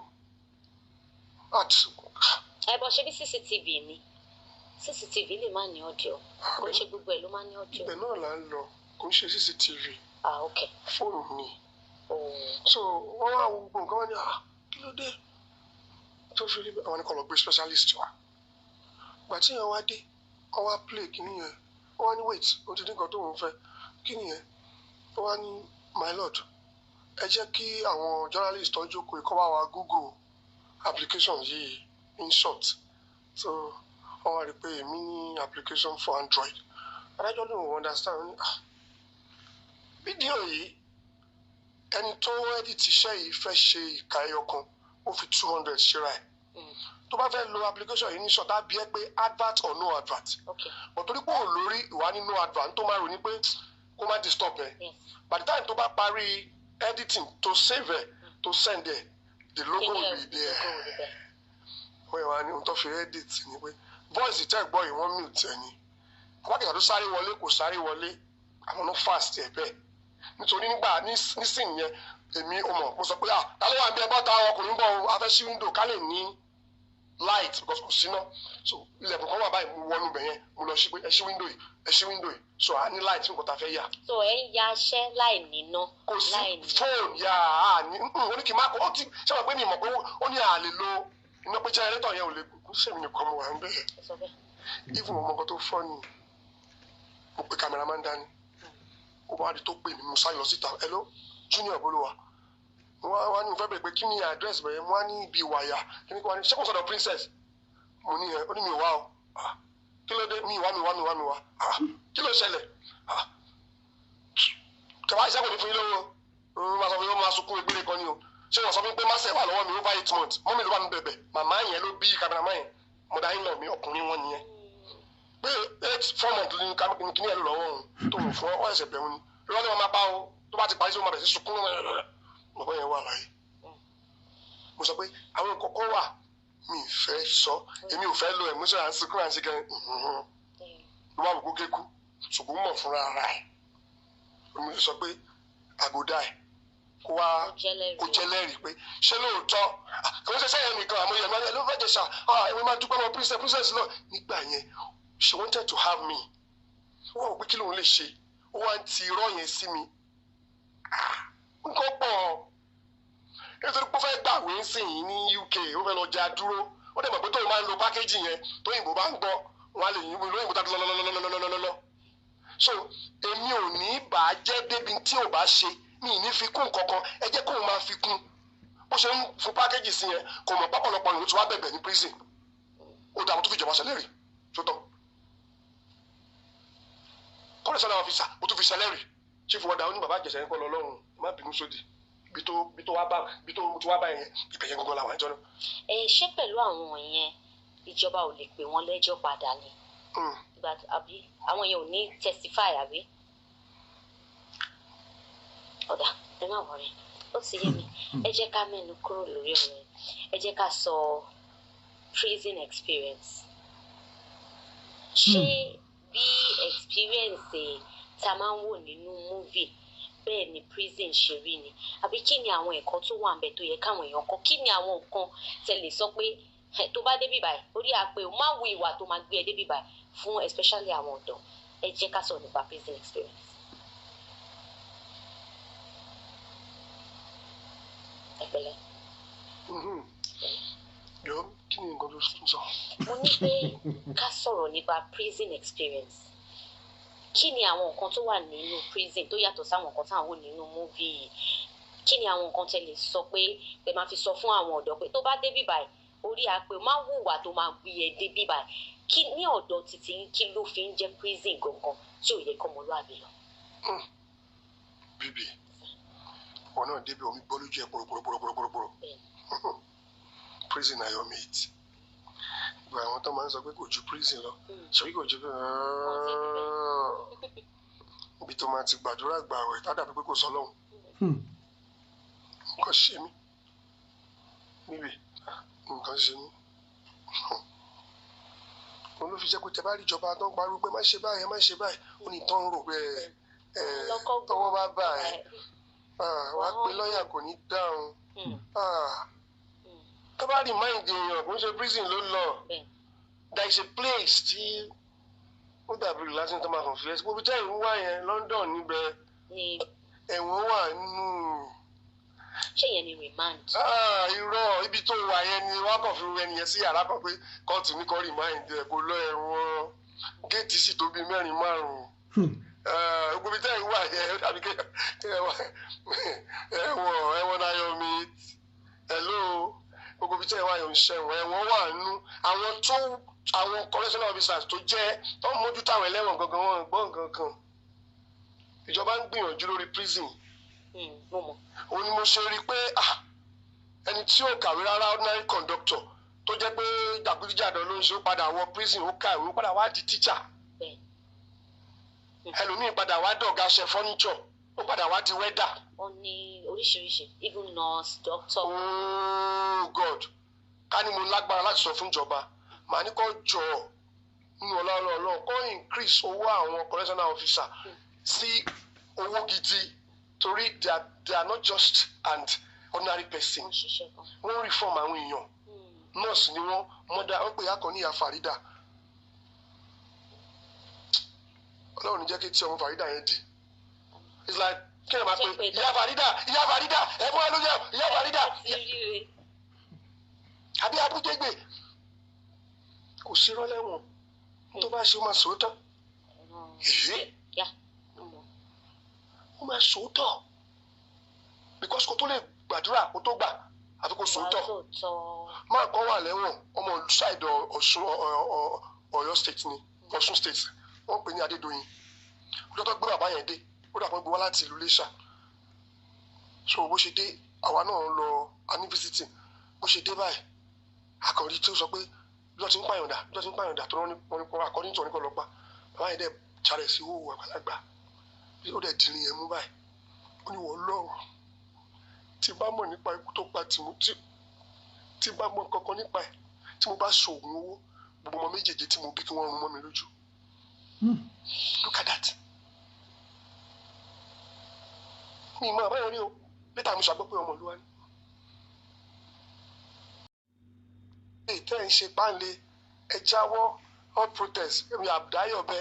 Ẹ bọ ṣe bí CCTV ni, CCTV lè má ní audio, kò ń ṣe gbogbo ẹ ló má ní audio. Ibẹ̀ náà là ń lọ, kò ń ṣe CCTV. Ah, ok. Fóònù ni. Oh. So wọ́n wá wo gbogbo nǹkan, wọ́n ní, "Ah, kí ló dé tó fi rí bẹ́ẹ̀?" Àwọn ní kó lọ gbé specialist wá. Gbà tí yẹn wá dé, wọ́n wá play kíní yẹn, wọ́n wá ní, "Wait, ó ti ní nǹkan tó ń fẹ́. Kí nìyẹn?" Wọ́n wá ní, "My lord, ẹ jẹ́ kí àwọn journalist tó jókòó kó bá wa google application yìí in short." So wọ́n wá rí i pé èmi ní application for Android. Adájọ́ ló ń understand, ó ní, "Ah, fídíò yìí, ẹni tó edit iṣẹ́ yìí fẹ́ ṣe ìka ẹyọ kan, ó fi 200 ṣera ẹ̀. Tó bá fẹ́ lo application yìí ní short, á bí ẹ pé advert or no advert, but torí pé ò lórí ìwà ní no advert, tó máa rò ní pé kó má disturb ẹ. By the time tó bá parí editing, tó save ẹ, tó send ẹ, the logo will be there." Logo will be there. Wọ́n yẹn wá ní ohun tó fi edit ni pé voice tẹ́ gbọ́ yìí, wọ́n mute ẹ ni. Abákẹ́ta tó sáré wọlé, kò sáré wọlé, àwọn náà fast ẹ̀ bẹ́ẹ̀, nítorí nígbà nísìnyí yẹn, èmi ò mọ̀, mo sọ pé, "Ah, ta ló wà ń bí ẹ bọ́ta, ọkùnrin bọ̀ o, a fẹ́ ṣí window ká lè ní light because kò síná." So ilẹ̀kùn kan wà báyìí, mo wọnú bẹ̀ yẹn, mo lọ sí pé, "Ẹ ṣí window yìí, ẹ ṣí window yìí." So a ní light nǹkan tá a fẹ́ yà. So ẹ ń ya aṣẹ́ láì níná? Kò sí. Láì ní. Fóònù yà á ní ó ní kí n má kó ó ti ṣé wàá pé mi mọ̀ pé ó ní à lè lo iná, pé generator yẹn ò lè kó sèmi nìkan mo wà ń bẹ́ẹ̀. Ẹ sọ bẹ́ẹ̀. Even ọmọ nǹkan tó fọ́ ni, mo pe cameraman dání, ó wá di tó pè mí, mo sáré lọ síta. "Hello, Junior Bolúwa." Mo wá ní mo fẹ́ bẹ̀rẹ̀ pé kí ni address bẹ̀rẹ̀. Mo wá ní ibi ìwàyà kí ni kí wá ní, ṣé kò sọ̀dọ̀ Princess? Mo ní ẹ, ó ní mi ò wá o. Ah, kí ló dé? Mi wá, mi wá, mi wá, mi wá. Ah, kí ló ṣẹlẹ̀? Ah, kẹwàá iṣẹ́ kò ní fún yín lówó, ó máa sọ fún yín, ó máa sunkún ìgbére kan ni o. Ṣé wọ́n sọ fún mi pé má ṣe wà lọ́wọ́ mi over 8 months? Mọ́mí ló bá mi bẹ̀bẹ̀. Màmá yẹn ló bí cameraman yẹn, mọ̀dá yín lọ mi, ọkùnrin wọn nìyẹn. Pé 8, 4 months ní kíní ẹ̀ lò lọ́wọ́ òun tó ń fún ọ ẹsẹ̀ bẹ̀rù ni. Irọ́ ni wọ́n máa bá o, tó bá ti parí sí wọn máa bẹ̀rẹ̀ sí sunkún náà. Bàbá yẹn wà láyé. Mo sọ pé àwọn nǹkan kan wà mi ì fẹ́ sọ, èmi ò fẹ́ lo emotion à ń sunkún à ń ṣe gan ló wà wò kó kéku, ṣùgbọ́n mọ̀ fúnra ara ẹ̀. Mo sọ pé àgọ́dá ẹ̀ kó wá kó jẹ́ lẹ́rìí pé ṣé lóòótọ́ kò ń ṣe sẹ́yìn nìkan àmọ́ ìyàgbọ́n ẹ̀ ló fẹ́ jẹ ṣá ẹ̀wọ̀n máa dúpẹ́ lọ princess princess náà nígbà yẹn. She wanted to have me. Ó wà wò pé kí lòun lè ṣe, ó wá ń ti irọ́ yẹn sí mi. Nǹkan pọ̀ nítorí pé ó fẹ́ gbàwé ń sìn yín ní UK, ó fẹ́ lọ já dúró. Ó dẹ̀ mọ̀ pé tóun máa ń lo package yẹn, tóyìnbó bá ń gbọ́ wọn á lè yín lóyìnbó tàbí lọ́lọ́lọ́lọ́lọ́lọ́lọ́. So èmi ò ní bà á jẹ́ débi tí ò bá ṣe, mi ì ní fi kún kankan. Ẹ jẹ́ kóun máa fi kún bó ṣe ń fún package sí yẹn. Kò mọ̀ pápọ̀lọpọ̀ ìlú tí wàá bẹ̀bẹ̀ ní prison. Ó dààmú tó fi ìjọba ṣẹlẹ́rì tó tán correctional officer, mo tún fi ṣẹlẹ́rì chief warder. Ó ní bàbá àjẹsẹ̀ ń kọ́ lọ lọ́rùn, má bínú sódì ibi tó wá bá ibi tó ti wá bá yẹn, ibẹ̀ yẹn gangan làwọn ẹjọ́ náà. Ẹ ṣé pẹ̀lú àwọn yẹn, ìjọba ò lè pè wọ́n lẹ́jọ́ padà ni? Ìgbà àbí àwọn yẹn ò ní testify àbí? Ọ̀dà, ẹ má worry, ó ti yé mi. Ẹ jẹ́ ká mẹ́nu kúrò lórí ọ̀rọ̀ yẹn. Ẹ jẹ́ ká sọ prison experience. Ṣé bí experience tá a máa ń wò nínú movie bẹ́ẹ̀ ni prison ṣe rí ni, àbí kí ni àwọn ẹ̀kọ́ tó wà ńbẹ̀ tó yẹ káwọn èèyàn kọ́? Kí ni àwọn nǹkan tẹ́ lè sọ pé tó bá débi báyìí, orí àpè ò má wo ìwà tó máa gbé ẹ débi báyìí fún, especially àwọn ọ̀dọ́? Ẹ jẹ́ ká sọ̀rọ̀ nípa prison experience. Ẹ pẹ̀lẹ́. Yọ, kí ni nǹkan tó ń sọ? Mo ní pé ká sọ̀rọ̀ nípa prison experience. Kí ni àwọn nǹkan tó wà nínú prison tó yàtọ̀ sáwọn nǹkan táwọn wò nínú movie? Kí ni àwọn nǹkan tẹ́ lè sọ pé tẹ́ máa fi sọ fún àwọn ọ̀dọ́ pé tó bá débi báyìí, orí àpè má hùwà tó máa gbé ẹ débi báyìí? Kí ní ọ̀dọ̀ títí yín, kí ló fi ń jẹ́ prison gangan tí ò yẹ kọ́mọlúàbí lọ? Bíbí wọn náà débi, omi gbọ́ lójú ẹ pòròpòròpòròpòrò. Prison ayọ̀ mate, gba àwọn tó máa ń sọ pé kò ju prison lọ, ṣé kò ju ibi tó máa ti gbàdúrà gbààwẹ̀ tá dàbí pé kò sọ lọ́hùn. Nǹkan ṣe mí níbi, nǹkan ṣe mí. Òun ló fi jẹ́ pé tẹ bá rí ìjọba tó ń pariwo pé má ṣe báyìí, má ṣe báyìí, ó ní tán ń rò pé ẹ tọwọ́ bá bá ẹ wàá pe lọ́ọ̀yà, kò ní dáhùn. Tó bá remind èèyàn, kò ń ṣe prison ló lọ. There is a place tí ó dàbí relaxing tó máa kàn fi ẹ́ sí gbogbo tẹ́ ìwú wá yẹn, London níbẹ̀ ẹ̀wọ̀n wà nínú. Ṣé yẹn ni remand? Irọ́, ibi tó wà yẹn ni wọ́n kàn fi ẹni yẹn sí yàrá kan pé kóòtù ní kó remand ẹ̀, kó lọ ẹ̀wọ̀n. Géètì sì tó bíi mẹ́rin márùn-ún. Gbogbo ibi tẹ́ ìwú wà yẹn, ó dàbí ẹ̀wọ̀n ẹ̀wọ̀n Naomi. Hello, gbogbo ibi tẹ́ ìwà yẹn ń ṣẹ̀wọ̀n, ẹ̀wọ̀n wà nínú. Àwọn tó àwọn correctional officers tó jẹ́ tó ń mójútó àwọn ẹlẹ́wọ̀n gangan, wọn gbọ́ nǹkan kan. Ìjọba ń gbìyànjú lórí prison. Òun ni mo ṣe rí i pé ẹni tí ò kàwé rárá, ordinary conductor tó jẹ́ pé jàgídíjàdọ̀ ló ń ṣe, ó padà wọ prison, ó kàwé, ó padà wá di teacher. Ẹlòmíì padà wá dọ̀gá ṣe furniture, ó padà wá di welder. Ó ní oríṣiríṣi, even nurse, doctor. Oh God, ká ní mo lágbára láti sọ fún ìjọba, màá ní kó jọ nínú ọlọ́run ọlọ́run kó increase owó àwọn correctional officer sí owó gidi, torí they are not just an ordinary person. Wọ́n reform àwọn èèyàn. Nurse ni wọ́n, mother wọ́n pè é, ní ìyá Farida. Ọlọ́run ní jẹ́ kí tí ọmọ Farida yẹn di. It's like kí ẹ máa pe ìyá Farida, ìyá Farida, ẹ fún wa ló jẹ ìyá Farida àbí abújẹgbè. Kò sí rọ́lẹ́wọ̀n tó bá ṣe, ó máa sòótọ́, ó máa sòótọ́, because kò tó lè gbàdúrà kó tó gbà àfi kò sòótọ́. Máa kọ́ wà lẹ́wọ̀n, ọmọ ṣáìdọ̀ Ọ̀ṣun, Ọ̀yọ́ State ni, Ọ̀ṣun State, wọ́n pè ní Adédoyin. Ọjọ́ tó gbé bàbá yẹn dé, ó dàpọ̀ gbé wá láti ìlú Iléṣà. So bó ṣe dé, àwa náà lọ a ní visiting. Bó ṣe dé báyìí, àkànrí tí ó sọ pé Bí wọ́n ti ń pààyàn dà, bí wọ́n ti ń pààyàn dà, tó wọ́n ní kọ́ according to wọ́n ní kọ́ lọ pa bàbá yẹn, dẹ̀ charẹ̀ sí owó àgbàlagbà, ó dẹ̀ dìrín yẹn mú báyìí. Ó ní wọ́n lọ́rùn tí bá mọ̀ nípa ikú tó pa Timothy, tí bá mọ̀ kankan nípa ẹ̀, tí mo bá ṣoògùn owó, gbogbo ọmọ méjèèjì tí mo bí, kí wọ́n rún mọ́ mi lójú. Look at that. Mi mọ àbáyọ rí o. Later mo ṣàgbọ́ pé ọmọ ìlú wa ni. Tẹ́ ẹ̀ ń ṣe páńlé, ẹ jáwọ́. All protest, èmi àbdáyọ̀bẹ,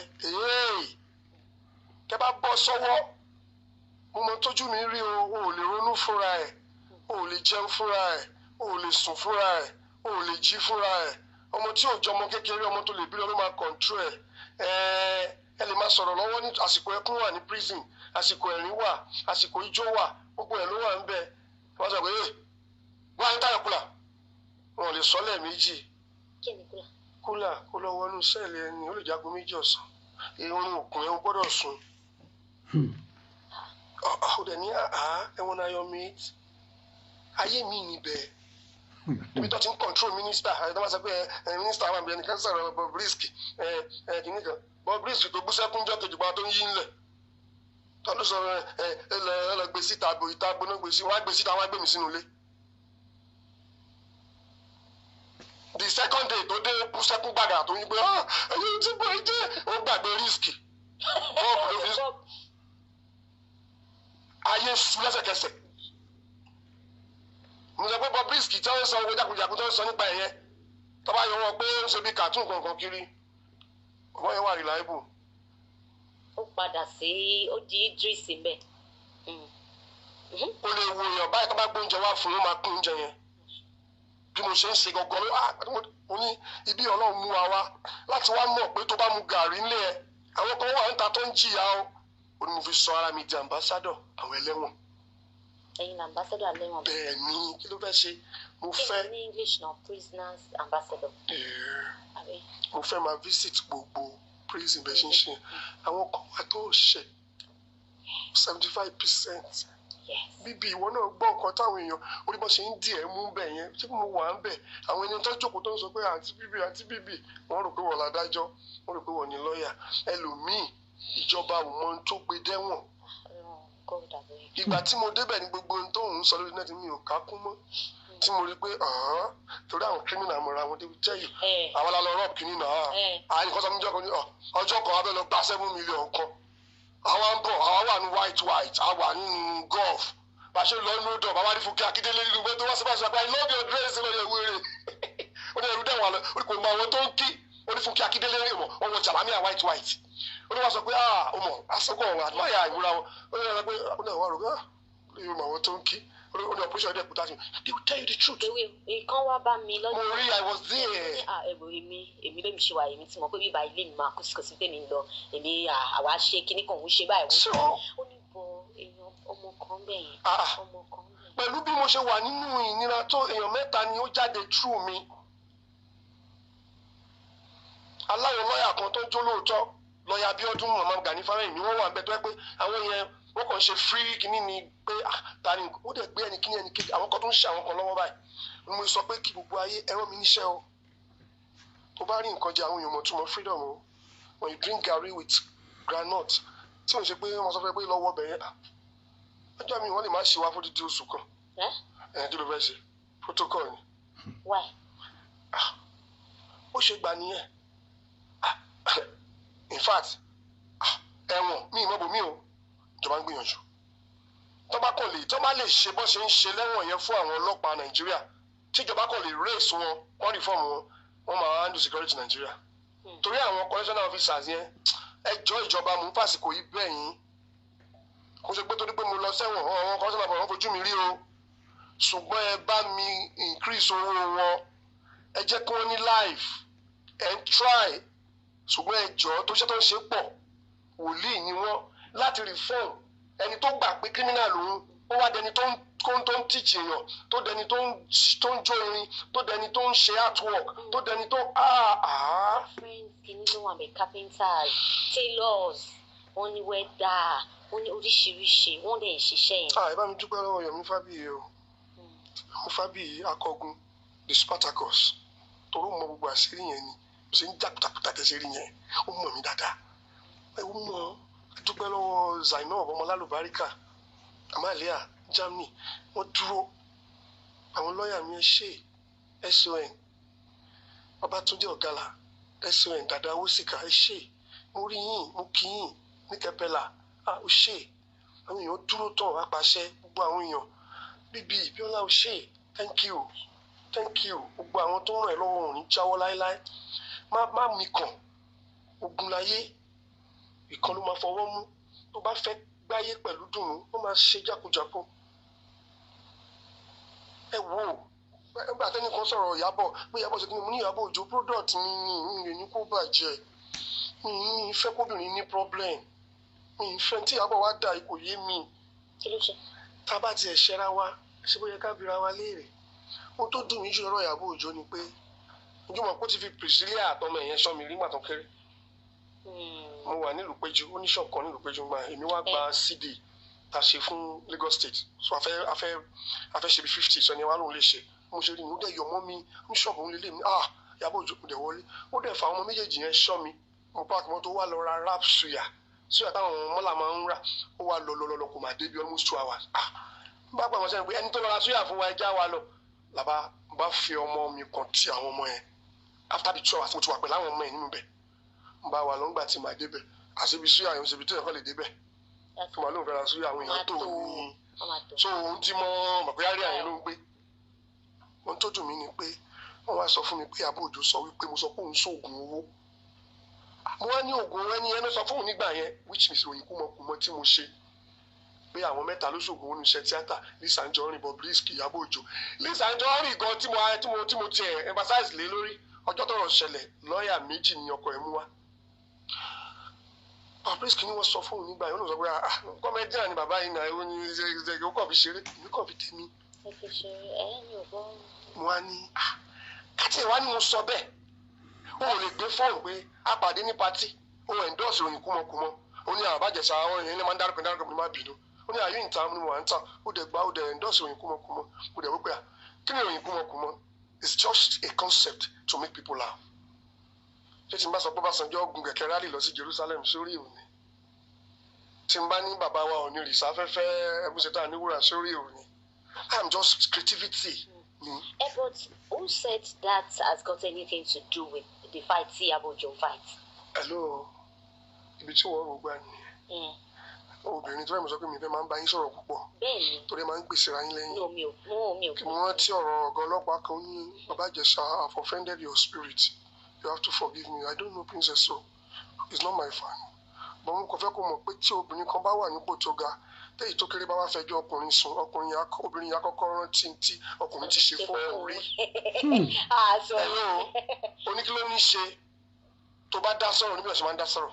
tẹ́ bá bọ́ sọ́wọ́, mo mọ tójú mi rí o. O ò lè ronú fúnra ẹ̀, o ò lè jẹun fúnra ẹ̀, o ò lè sùn fúnra ẹ̀, o ò lè jí fúnra ẹ̀. Ọmọ tí ò jọmọ kékeré, ọmọ tó lè bí lọ ló máa control ẹ̀. Ẹ lè máa sọ̀rọ̀ lọ́wọ́ ní àsìkò ẹkún wà ní prison, àsìkò ẹ̀rín wà, àsìkò ijó wà, gbogbo ẹ̀ ló wà ń bẹ. Wọ́n sọ pé ẹ wọ́n á ń tàyà kúlà, wọn ò lè sọ lẹ́ẹ̀mejì. Kí ni kúlà? Kúlà kó lọ wọnú cell ẹni, ó lè jagun méjì ọ̀sán, irun òkun ẹ̀ ń gbọ́dọ̀ sùn. Ó dẹ̀ ní àá ẹ̀wọ̀n ayọ̀ mi, ayé mi níbẹ̀, níbi tó ti ń control minister. Àti tó bá sọ pé ẹ minister wà níbi, ẹnìkan sọ̀rọ̀ Bobrisky, ẹ ẹ kìíní kan, Bobrisky tó bú sẹ́kún jọ́ kejì pa tó ń yí ńlẹ̀ tó ló sọ ẹ ẹ lọ ẹ lọ gbé síta, àbò ìta gbóná gbé sí, wọ́n á gbé síta, wọ́n á gbé mi sínú ilé. The second day tó dé, bú sẹ́kún gbàgà tó ń gbé, ah, ẹ̀yin tí mo jẹ́, ó gbàgbé risk Bob ló fi ayé su lẹ́sẹ̀kẹsẹ̀. Mo sọ pé Bobrisky tí wọ́n sọ owó jákujàku tó ń sọ nípa ẹ̀yẹ, tó bá yọ wọn pé ó ń ṣe bí cartoon kankan kiri, ọmọ yẹn wà reliable. Ó padà sí, ó di Idris mbẹ. Ó lè wo èèyàn báyìí, tó bá gbé oúnjẹ wá fún un, ó máa pín oúnjẹ yẹn. Bí mo ṣe ń ṣe gangan ló, ah, mo ní ibi Ọlọ́run mú wa wá láti wá mọ̀ pé tó bá mu gàrí ńlẹ̀ ẹ, àwọn kan wà níta tó ń jìyà o. Ó ní mo fi sọ ara mi di ambassador àwọn ẹlẹ́wọ̀n. Ẹ̀yin ní ambassador alẹ́wọ̀n? Bẹ́ẹ̀ ni. Kí ló fẹ́ ṣe? Mo Kí fẹ́ ni ní English náà, prisoners ambassador, àbí? Mo fẹ́ máa visit gbogbo prison bẹ́ẹ̀ ṣe ń ṣe. Àwọn kan wà tó ṣẹ̀ 75%. Bíbí ìwọ náà gbọ́ nǹkan táwọn èèyàn orí bọ́ ṣe ń dì ẹ́ mú bẹ̀ yẹn. Ṣé mo wà ń bẹ̀, àwọn ẹni tó jókòó tó ń sọ pé àǹtí bíbí, àǹtí bíbí, wọ́n rò pé wọ́n ládájọ́, wọ́n rò pé wọ́n ní lọ́ọ̀yà. Ẹlòmíì, ìjọba ò mọ ohun tó gbé dẹ́wọ̀n. Oh, God abeg. Ìgbà tí mo débẹ̀ ní gbogbo ohun tó ń sọ lórí net, mi ò ká kún mọ́, tí mo rí pé ọ̀hán torí àwọn criminal mọ̀ra wọn débi tẹ́yì. Àwọn la lọ rob kìíní náà. Àyè kọ́sọ́ mi jọ́ kan ní ọjọ́ kan abẹ́ lọ gba 7 million kan. Àwa ń bọ̀, àwa wà ní white white, àwa nínú golf, bá a ṣe lọ nínú dọ̀, bàbá rí Fúnkẹ́ Akíndélé nínú gbé tó wá sí bá a ṣe pé, "I love your dress." Lọ́yẹ̀ wéré, ó ní ẹrú dẹ̀wọ̀n lọ, ó ní kò mọ àwọn tó ń kí. Ó ní Fúnkẹ́ Akíndélé rí mọ̀, ọwọ́ jàlámíà white white. Ó ní wọ́n sọ pé, ah, ó mọ̀ àsọkọ̀ ọ̀rọ̀ àdúmáyà ìmúra wọn. Ó ní wọ́n sọ pé, ó ní àwọn àrògbé, ah, ó ní àwọn tó ń kí. Ó ní operation ẹ̀dẹ̀ kúta sí, they will tell you the truth. Ewé ìkan wá bá mi lọ́jọ́. Mo rí, I was there. Ah, ẹ̀bùn èmi, èmi lèmi ṣe wà, èmi tí mo pé bíbá ilé mi máa kó sí, kò sí tèmi ń lọ. Èmi àwa ṣe kinní kan, òun ṣe báyìí, òun ṣe So báyìí. Ó ní bọ èèyàn ọmọ kan bẹ̀ yẹn. Ah. Ọmọ kan bẹ̀ yẹn. Pẹ̀lú bí mo ṣe wà nínú ìnira tó, èèyàn mẹ́ta ni ó jáde through mi. Aláwọ̀ lọ́ọ̀yà kan tó jó lóòótọ́, lọ́ọ̀yà Abíọ́dún, màmá Gani Fáwẹ́hìnmí, wọ́n wà níbẹ̀, tó yẹ pé àwọn yẹn wọ́n kàn ṣe free kínní ni pé, ah, ta ni ó dẹ̀ gbé ẹni kíní ẹni kejì, àwọn kan tó ń ṣe àwọn kan lọ́wọ́ báyìí. Mo sọ pé kí gbogbo ayé ẹ̀rọ mi níṣẹ́ o. Tó bá rí nǹkan jẹ, àwọn èèyàn mọ̀ túmọ̀ freedom o. When you drink garri with groundnut, tí mo ṣe pé wọ́n sọ fún ẹ pé lọ́wọ́ bẹ̀yẹn, ah, ọjọ́ mi wọ́n lè má ṣe wá fún dídí oṣù kan. Ẹ́. Ẹ̀ kí ló fẹ́ ṣe? Protocol ni. Why? Ah, ó ṣe gbà nìyẹn. Ah, in fact, ah, ẹ̀wọ̀n mi ìmọ̀ bòmí o. Ìjọba ń gbìyànjú, tó bá kàn lè, tó bá lè ṣe bó ṣe ń ṣe lẹ́wọ̀n yẹn fún àwọn ọlọ́pàá Nàìjíríà, tíjọba kàn lè raise wọn, wọ́n reform wọn, wọ́n máa handle security Nàìjíríà. Torí àwọn correctional officers yẹn, ẹjọ́ ìjọba, mú fàsìkò yìí bẹ̀ yín. Kò ṣe pé torí pé mo lọ sẹ́wọ̀n, àwọn correctional officers wọ́n fojú mi rí o, ṣùgbọ́n ẹ bá mi increase owó wọn, ẹ jẹ́ kí wọ́n ní life. Ẹ ń try, ṣùgbọ́n ẹ jọ̀ọ́, tó ṣe tó ń ṣe pọ̀, wòlíì ni wọ́n láti reform ẹni tó gbà pé criminal lòun, ó wá dẹni tó ń teach èèyàn, tó dẹni tó ń jó irin, tó dẹni tó ń ṣe artwork, tó dẹni tó ah ah. Friends kìíní ló wà bẹ, carpenters, tailors, wọ́n ní welder, wọ́n ní oríṣiríṣi, wọ́n dẹ̀ ń ṣiṣẹ́ yẹn. Ah, ẹ bá mi dúpẹ́ lọ́wọ́ Yomi Fabiyi o. Yomi Fabiyi akọgun, the Spartacus. Toró mọ gbogbo àṣírí yẹn ni mo ṣe ń jà kùtàkùtà tẹ̀sí rí yẹn. Ó mọ̀ mí dáadáa. Ẹ ó mọ̀. Dúpẹ́ lọ́wọ́ Zainab ọmọlálùbáríkà Amalia Germany, wọ́n dúró. Àwọn lọ́ọ̀yà mi, ẹ ṣe SON Babátúndé Ọ̀gálà, SON Dàdá Wòsíkà, ẹ ṣe. Mo rí yín, mo kí yín ní Kẹpẹlà. Ah, ó ṣe. Àwọn èèyàn dúró tán, apàṣẹ gbogbo àwọn èèyàn bíbí Bíọ́lá, ó ṣe. Thank you, thank you. Gbogbo àwọn tó ń ràn ẹ́ lọ́wọ́ ò ní jáwọ́ láéláé. Má mi kàn ogun láyé, ìkan ló máa fọwọ́ mú. Tó bá fẹ́ gbáyé pẹ̀lú dùnú, ó máa ṣe jákujàku. Ẹ wò ó, nígbà tẹ́nìkan sọ̀rọ̀ Ìyábọ̀ pé Ìyábọ̀ ṣe kí ni, mo ní Ìyábọ̀ Òjó product mi ni, mi lè ní kó bàjẹ́. Mi ní fẹ́ kóbìnrin ní problem, mi ì fẹ́ tí Ìyábọ̀ wá dà kò yé mi. Kí ló ṣe? Tá a bá tiẹ̀ ṣẹra wa, ṣé bóyá ká bira wa léèrè. Ohun tó dùn mí jù lọ́rọ̀ Ìyábọ̀ Òjó ni pé ojúmọ̀ kó ti fi Priscilla àtọmọ ẹ̀yẹn sọ mi rí gbà tó kéré. Mo wà nílùú Péjú, ó ní ṣọ́ọ̀bù kan nílùú Péjú. Gbà èmi wá gba CD tá a ṣe fún Lagos State, so a fẹ́ ṣe bí 50 sọ ni wàá lóun lè ṣe. Mo ṣe rí ni ó dẹ̀ yọ̀ mọ́ mi ní ṣọ́ọ̀bù òun lélẹ̀ mi. Ah, Ìyábọ̀ Òjó kò dẹ̀ wọlé, ó dẹ̀ fa àwọn ọmọ méjèèjì yẹn ṣọ́ mi. Mo park mọ́tò, wà lọ ra wrap suya, suya táwọn mọ́là máa ń rà. Ó wà lọ lọ lọ, kò má dé bí almost 2 hours. Ah, bá gbà wọ́n sẹ́ni pé ẹni tó lọ ra suya fún wa, ẹja wa lọ làbá bá fi ọmọ mi kan ti àwọn ọmọ yẹn. After the 2 hours, mo ti wà pẹ̀lú àwọn ọmọ yẹn nínú bẹ̀ ń bá wa lọ́ngbà tí màá débẹ̀. Àṣebi suya yẹn, ṣebi tó yẹ kọ́ lè débẹ̀ tó màá lóun fẹ́ ra suya, àwọn èèyàn tó ní. So òun ti mọ mọ̀ pé àárẹ̀ àyẹn ló ń gbé. Ohun tó dùn mí ni pé wọ́n wá sọ fún mi pé Ìyábọ̀ Òjó sọ wípé mo sọ pé òun sóògùn owó. Mo wá ní oògùn owó, ẹni yẹn ló sọ fún òun nígbà yẹn, which means òyìn kúmọkùmọ tí mo ṣe pé àwọn mẹ́ta ló ṣoògùn owó níṣẹ́ tíátà: Lizzy Anjorin, Bobrisky, Ìyábọ̀ Òjó. Lizzy Anjorin gan tí mo tiẹ̀ emphasize lé lórí, ọjọ́ tọ́rọ̀ ṣẹlẹ̀, lọ́ọ̀yà méjì ní ọkọ ẹ̀ mú wá. Bobrisky ni wọ́n sọ fún òun nígbà yẹn. Ó lọ sọ pé, ah, comedian ni bàbá yìí náà, ó ní ṣe ó kàn fi ṣeré, èmi kàn fi tèmi. Ẹ fi ṣeré, ẹ mi ò gbọ́. Mo wá ní, ah, káti ẹ̀ wá ní mo sọ bẹ́ẹ̀, o ò lè gbé fóònù pé a pàdé ní party, o endorse ìròyìn kúmọkúmọ. Ó ní àbájẹsà àwọn èèyàn ní máa ń dárúkọ dárúkọ, mi má bínú. Ó ní àyè ìta ni mo wà ń tà, ó dẹ̀ gbá, ó dẹ̀ endorse ìròyìn kúmọkúmọ. Ó dẹ̀ wípé, à, kí ni ìròyìn kúmọkúmọ? It's just a concept to make people laugh. Ṣé tí n bá sọ pé Ọbásanjọ́ gun kẹ̀kẹ́ rally lọ sí Jerusalem sórí òní, tí n bá ní bàbá wa òní rìsá fẹ́fẹ́ ẹbùsẹ̀tà níwúrà sórí òní? I'm just creativity ni. But who said that has got anything to do with the fight tí Ìyábọ̀ Òjó ń fight? Hello, ibi tí wọ́n rò gbà nìyẹn. Obìnrin tó fẹ́ mi sọ pé mi fẹ́ máa ń bá yín sọ̀rọ̀ púpọ̀ Bẹ́ẹ̀ni. torí ẹ máa ń gbèsè ra yín lẹ́yìn. No, mi ò no, mi ò. Kí mo rántí ọ̀rọ̀ ọ̀gá ọlọ́pàá kan ní, "Bàbá Ìjẹ̀ṣà, I have offended your spirit. You have to forgive me. I don't know Princess, so it's not my fault, but mo kàn fẹ́ kó mọ̀ pé tí obìnrin kan bá wà nípò tó ga, téyì tó kéré bá wá fẹjọ́ ọkùnrin sùn, ọkùnrin yẹn obìnrin yẹn á kọ́kọ́ rántí tí ọkùnrin ti ṣe fún òun rí." Ah, so Hello, oníkí ló ní ṣe tó bá dá sọ̀rọ̀ níbi ọ̀sẹ̀ máa ń dá sọ̀rọ̀.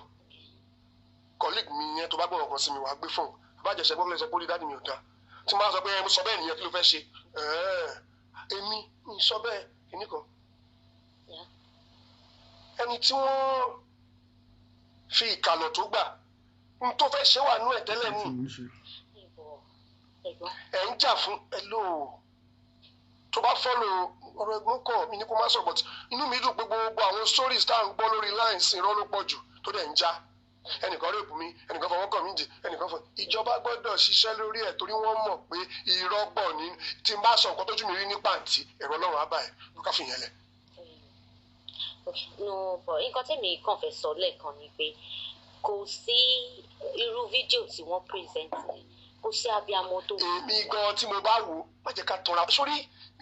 Colleague mi yẹn, tó bá gbọ́dọ̀ kan sí mi, wàá gbé fóònù. Bàbá Ìjẹ̀ṣà gbọ́dọ̀ sọ pé ó rí daddy mi ò dáa. Tí mo bá sọ pé mo sọ bẹ́ẹ̀ nìyẹn, kí ló fẹ́ ṣe? Ẹ̀ẹ́, èmi ń sọ bẹ́ẹ̀ kìíní kan. Ẹni tí wọ́n fi ìkàlọ̀ tó gbà n tó fẹ́ ṣe wà nú ẹ̀ tẹ́lẹ̀ ní. Ẹ̀gbọ́n. Ẹ̀ ń jà fún ẹ lò ó. Tó bá follow ọ̀rọ̀ ẹ̀gbọ́n kọ̀ mí ní kó má sọ̀rọ̀, but inú mi dùn pé gbogbo àwọn stories tá à ń gbọ́ lórí lines, irọ́ ló pọ̀ jù tó dẹ̀ ń já. Ẹnìkan rape mi, ẹnìkan fọwọ́ kàn mí jì, ẹnìkan fọ. Ìjọba gbọ́dọ̀ ṣiṣẹ́ lórí ẹ̀ torí wọ́n mọ̀ pé irọ́ pọ̀ ní. Tí n bá sọ nǹkan tójú mi rí ní pàǹtí, ẹ̀rọ Ọlọ́run á bà ẹ̀ ló ká fìyẹn lẹ̀. Okay, no, but nǹkan tẹ́mi kàn fẹ́ sọ lẹ́ẹ̀kan ni pé kò sí irú fídíò tí wọ́n present, kò sí abiyamọ tó. Èmi gan tí mo bá wò, má jẹ́ ká tanra sórí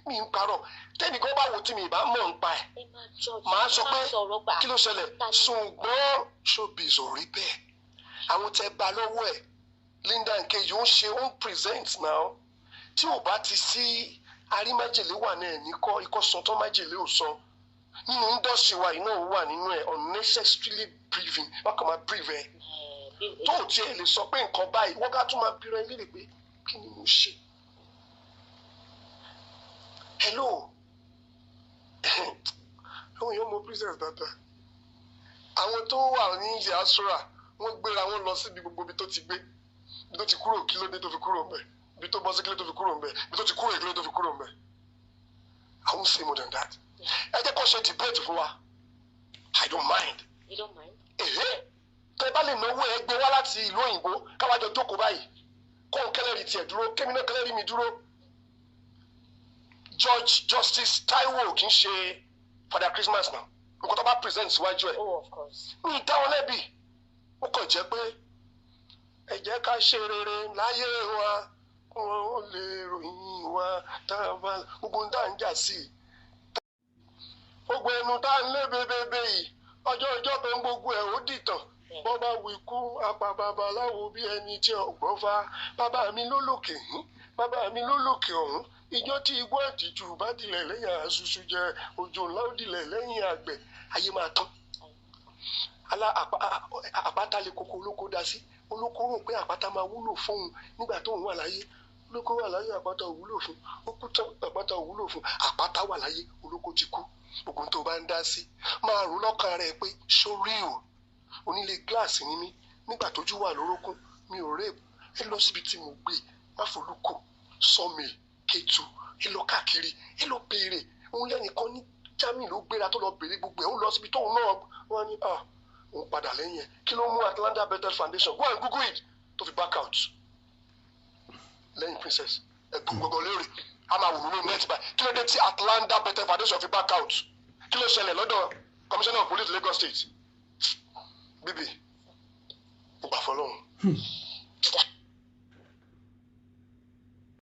mi ń parọ́. Tẹ́mi gan bá wò, tí mi ì bá mọ̀ ń pa ẹ̀, Ẹ máa judge, màá ẹ sọ máa pé sọ̀rọ̀ gbà. kí ló ṣẹlẹ̀? Ṣùgbọ́n showbiz ò rí bẹ́ẹ̀. Àwọn tẹ bá lọ́wọ́ ẹ̀, Linda Nkeji, ó ń ṣe, ó ń present now. Tí ò bá ti sí arímájèlé wà náà ní kọ́ ikọ́ sọ tán, májèlé ò sọ nínú industry wa yìí náà, wà nínú ẹ̀ unnecessarily breathing. Wọ́n kàn máa breathe ẹ̀ tó ò tiẹ̀ lè sọ pé nǹkan báyìí. Wọ́n ká tún máa bíra ẹ léèrè pé kí ni mo ṣe. Hello, àwọn èèyàn mọ Princess dáadáa. Àwọn tó wà ní diaspora, wọ́n gbéra wọn lọ síbi gbogbo ibi tó ti gbé, ibi tó ti kúrò, kí ló dé tó fi kúrò ńbẹ̀, ibi tó bọ́ sí, kí ló tó fi kúrò ńbẹ̀, ibi tó ti kúrò, kí ló tó fi kúrò ńbẹ̀. I won't say more than that. Ẹ jẹ́ kó ṣe debate fún wa. I don't mind. You don't mind? Èhé, tẹ bá lè náwó, ẹ gbé wá láti ìlú òyìnbó, káwájọ jókòó báyìí, kóun kẹlẹ́rì tiẹ̀ dúró, kémi náà kẹlẹ́rì mi dúró. Judge Justice Taiwo kì í ṣe Father Christmas náà. Nǹkan tó bá present síwájú ẹ̀, Oh, of course. mi ì dá wọn lẹ́bi. Ó kàn jẹ́ pé ẹ jẹ́ ká ṣe rere láyé wa, kí wọ́n lè ròyìn wa. Tá a bá gbogbo ń dá ń jà sí i, gbogbo ẹnu tá à ń lé bebebe yìí, ọjọ́ ọjọ́ kan gbogbo ẹ̀ ó dìtàn. Bọ́ bá wí kú apá babaláwo bí ẹni tí ọ̀gbọ́n fa. Bàbá mi ló lòkè hín, bàbá mi ló lòkè ọ̀hún. Ìjọ tí igbó àtijọ́ bá dilẹ̀ lẹ́yìn àṣùṣù jẹ, òjò ńlá ó dilẹ̀ lẹ́yìn àgbẹ̀. Ayé máa tán. Alá àpáta lè koko, olóko dá sí. Olóko rò pé àpáta máa wúlò fóun nígbà tóun wà láyé. Olóko wà láyé, àpáta ò wúlò fún. Ó kú tán, àpáta ò wúlò fún. Àpáta wà láyé, olóko ti kú. Gbogbo tó bá ń dá sí, máa rò lọ́kàn rẹ̀ pé sórí o. Onílé gíláàsì ni mí nígbà tójú wà lórókún. Mi ò rape. Ẹ lọ síbi tí mo gbé Máfolúkù, Sọmi, Kétu, ẹ lọ káàkiri, ẹ lọ béèrè. Òun lẹ́nìkan ní Germany ló gbéra tó lọ béèrè gbogbo ẹ̀. Ó lọ síbi tóun náà wọ́n ní, ah, òun padà lẹ́yìn ẹ̀. Kí ló mú Atlanta Bethel Foundation, go and google it, tó fi back out lẹ́yìn Princess? Ẹ̀gbọ́n gbogbo léèrè, a máa wò lórí net báyìí. Kí ló dé tí Atlanta Bethel Foundation fi back out? Kí ló ṣẹlẹ̀ lọ́dọ̀ Commissioner of Police, Lagos State? Bíbí mo gbà fọlọ́run.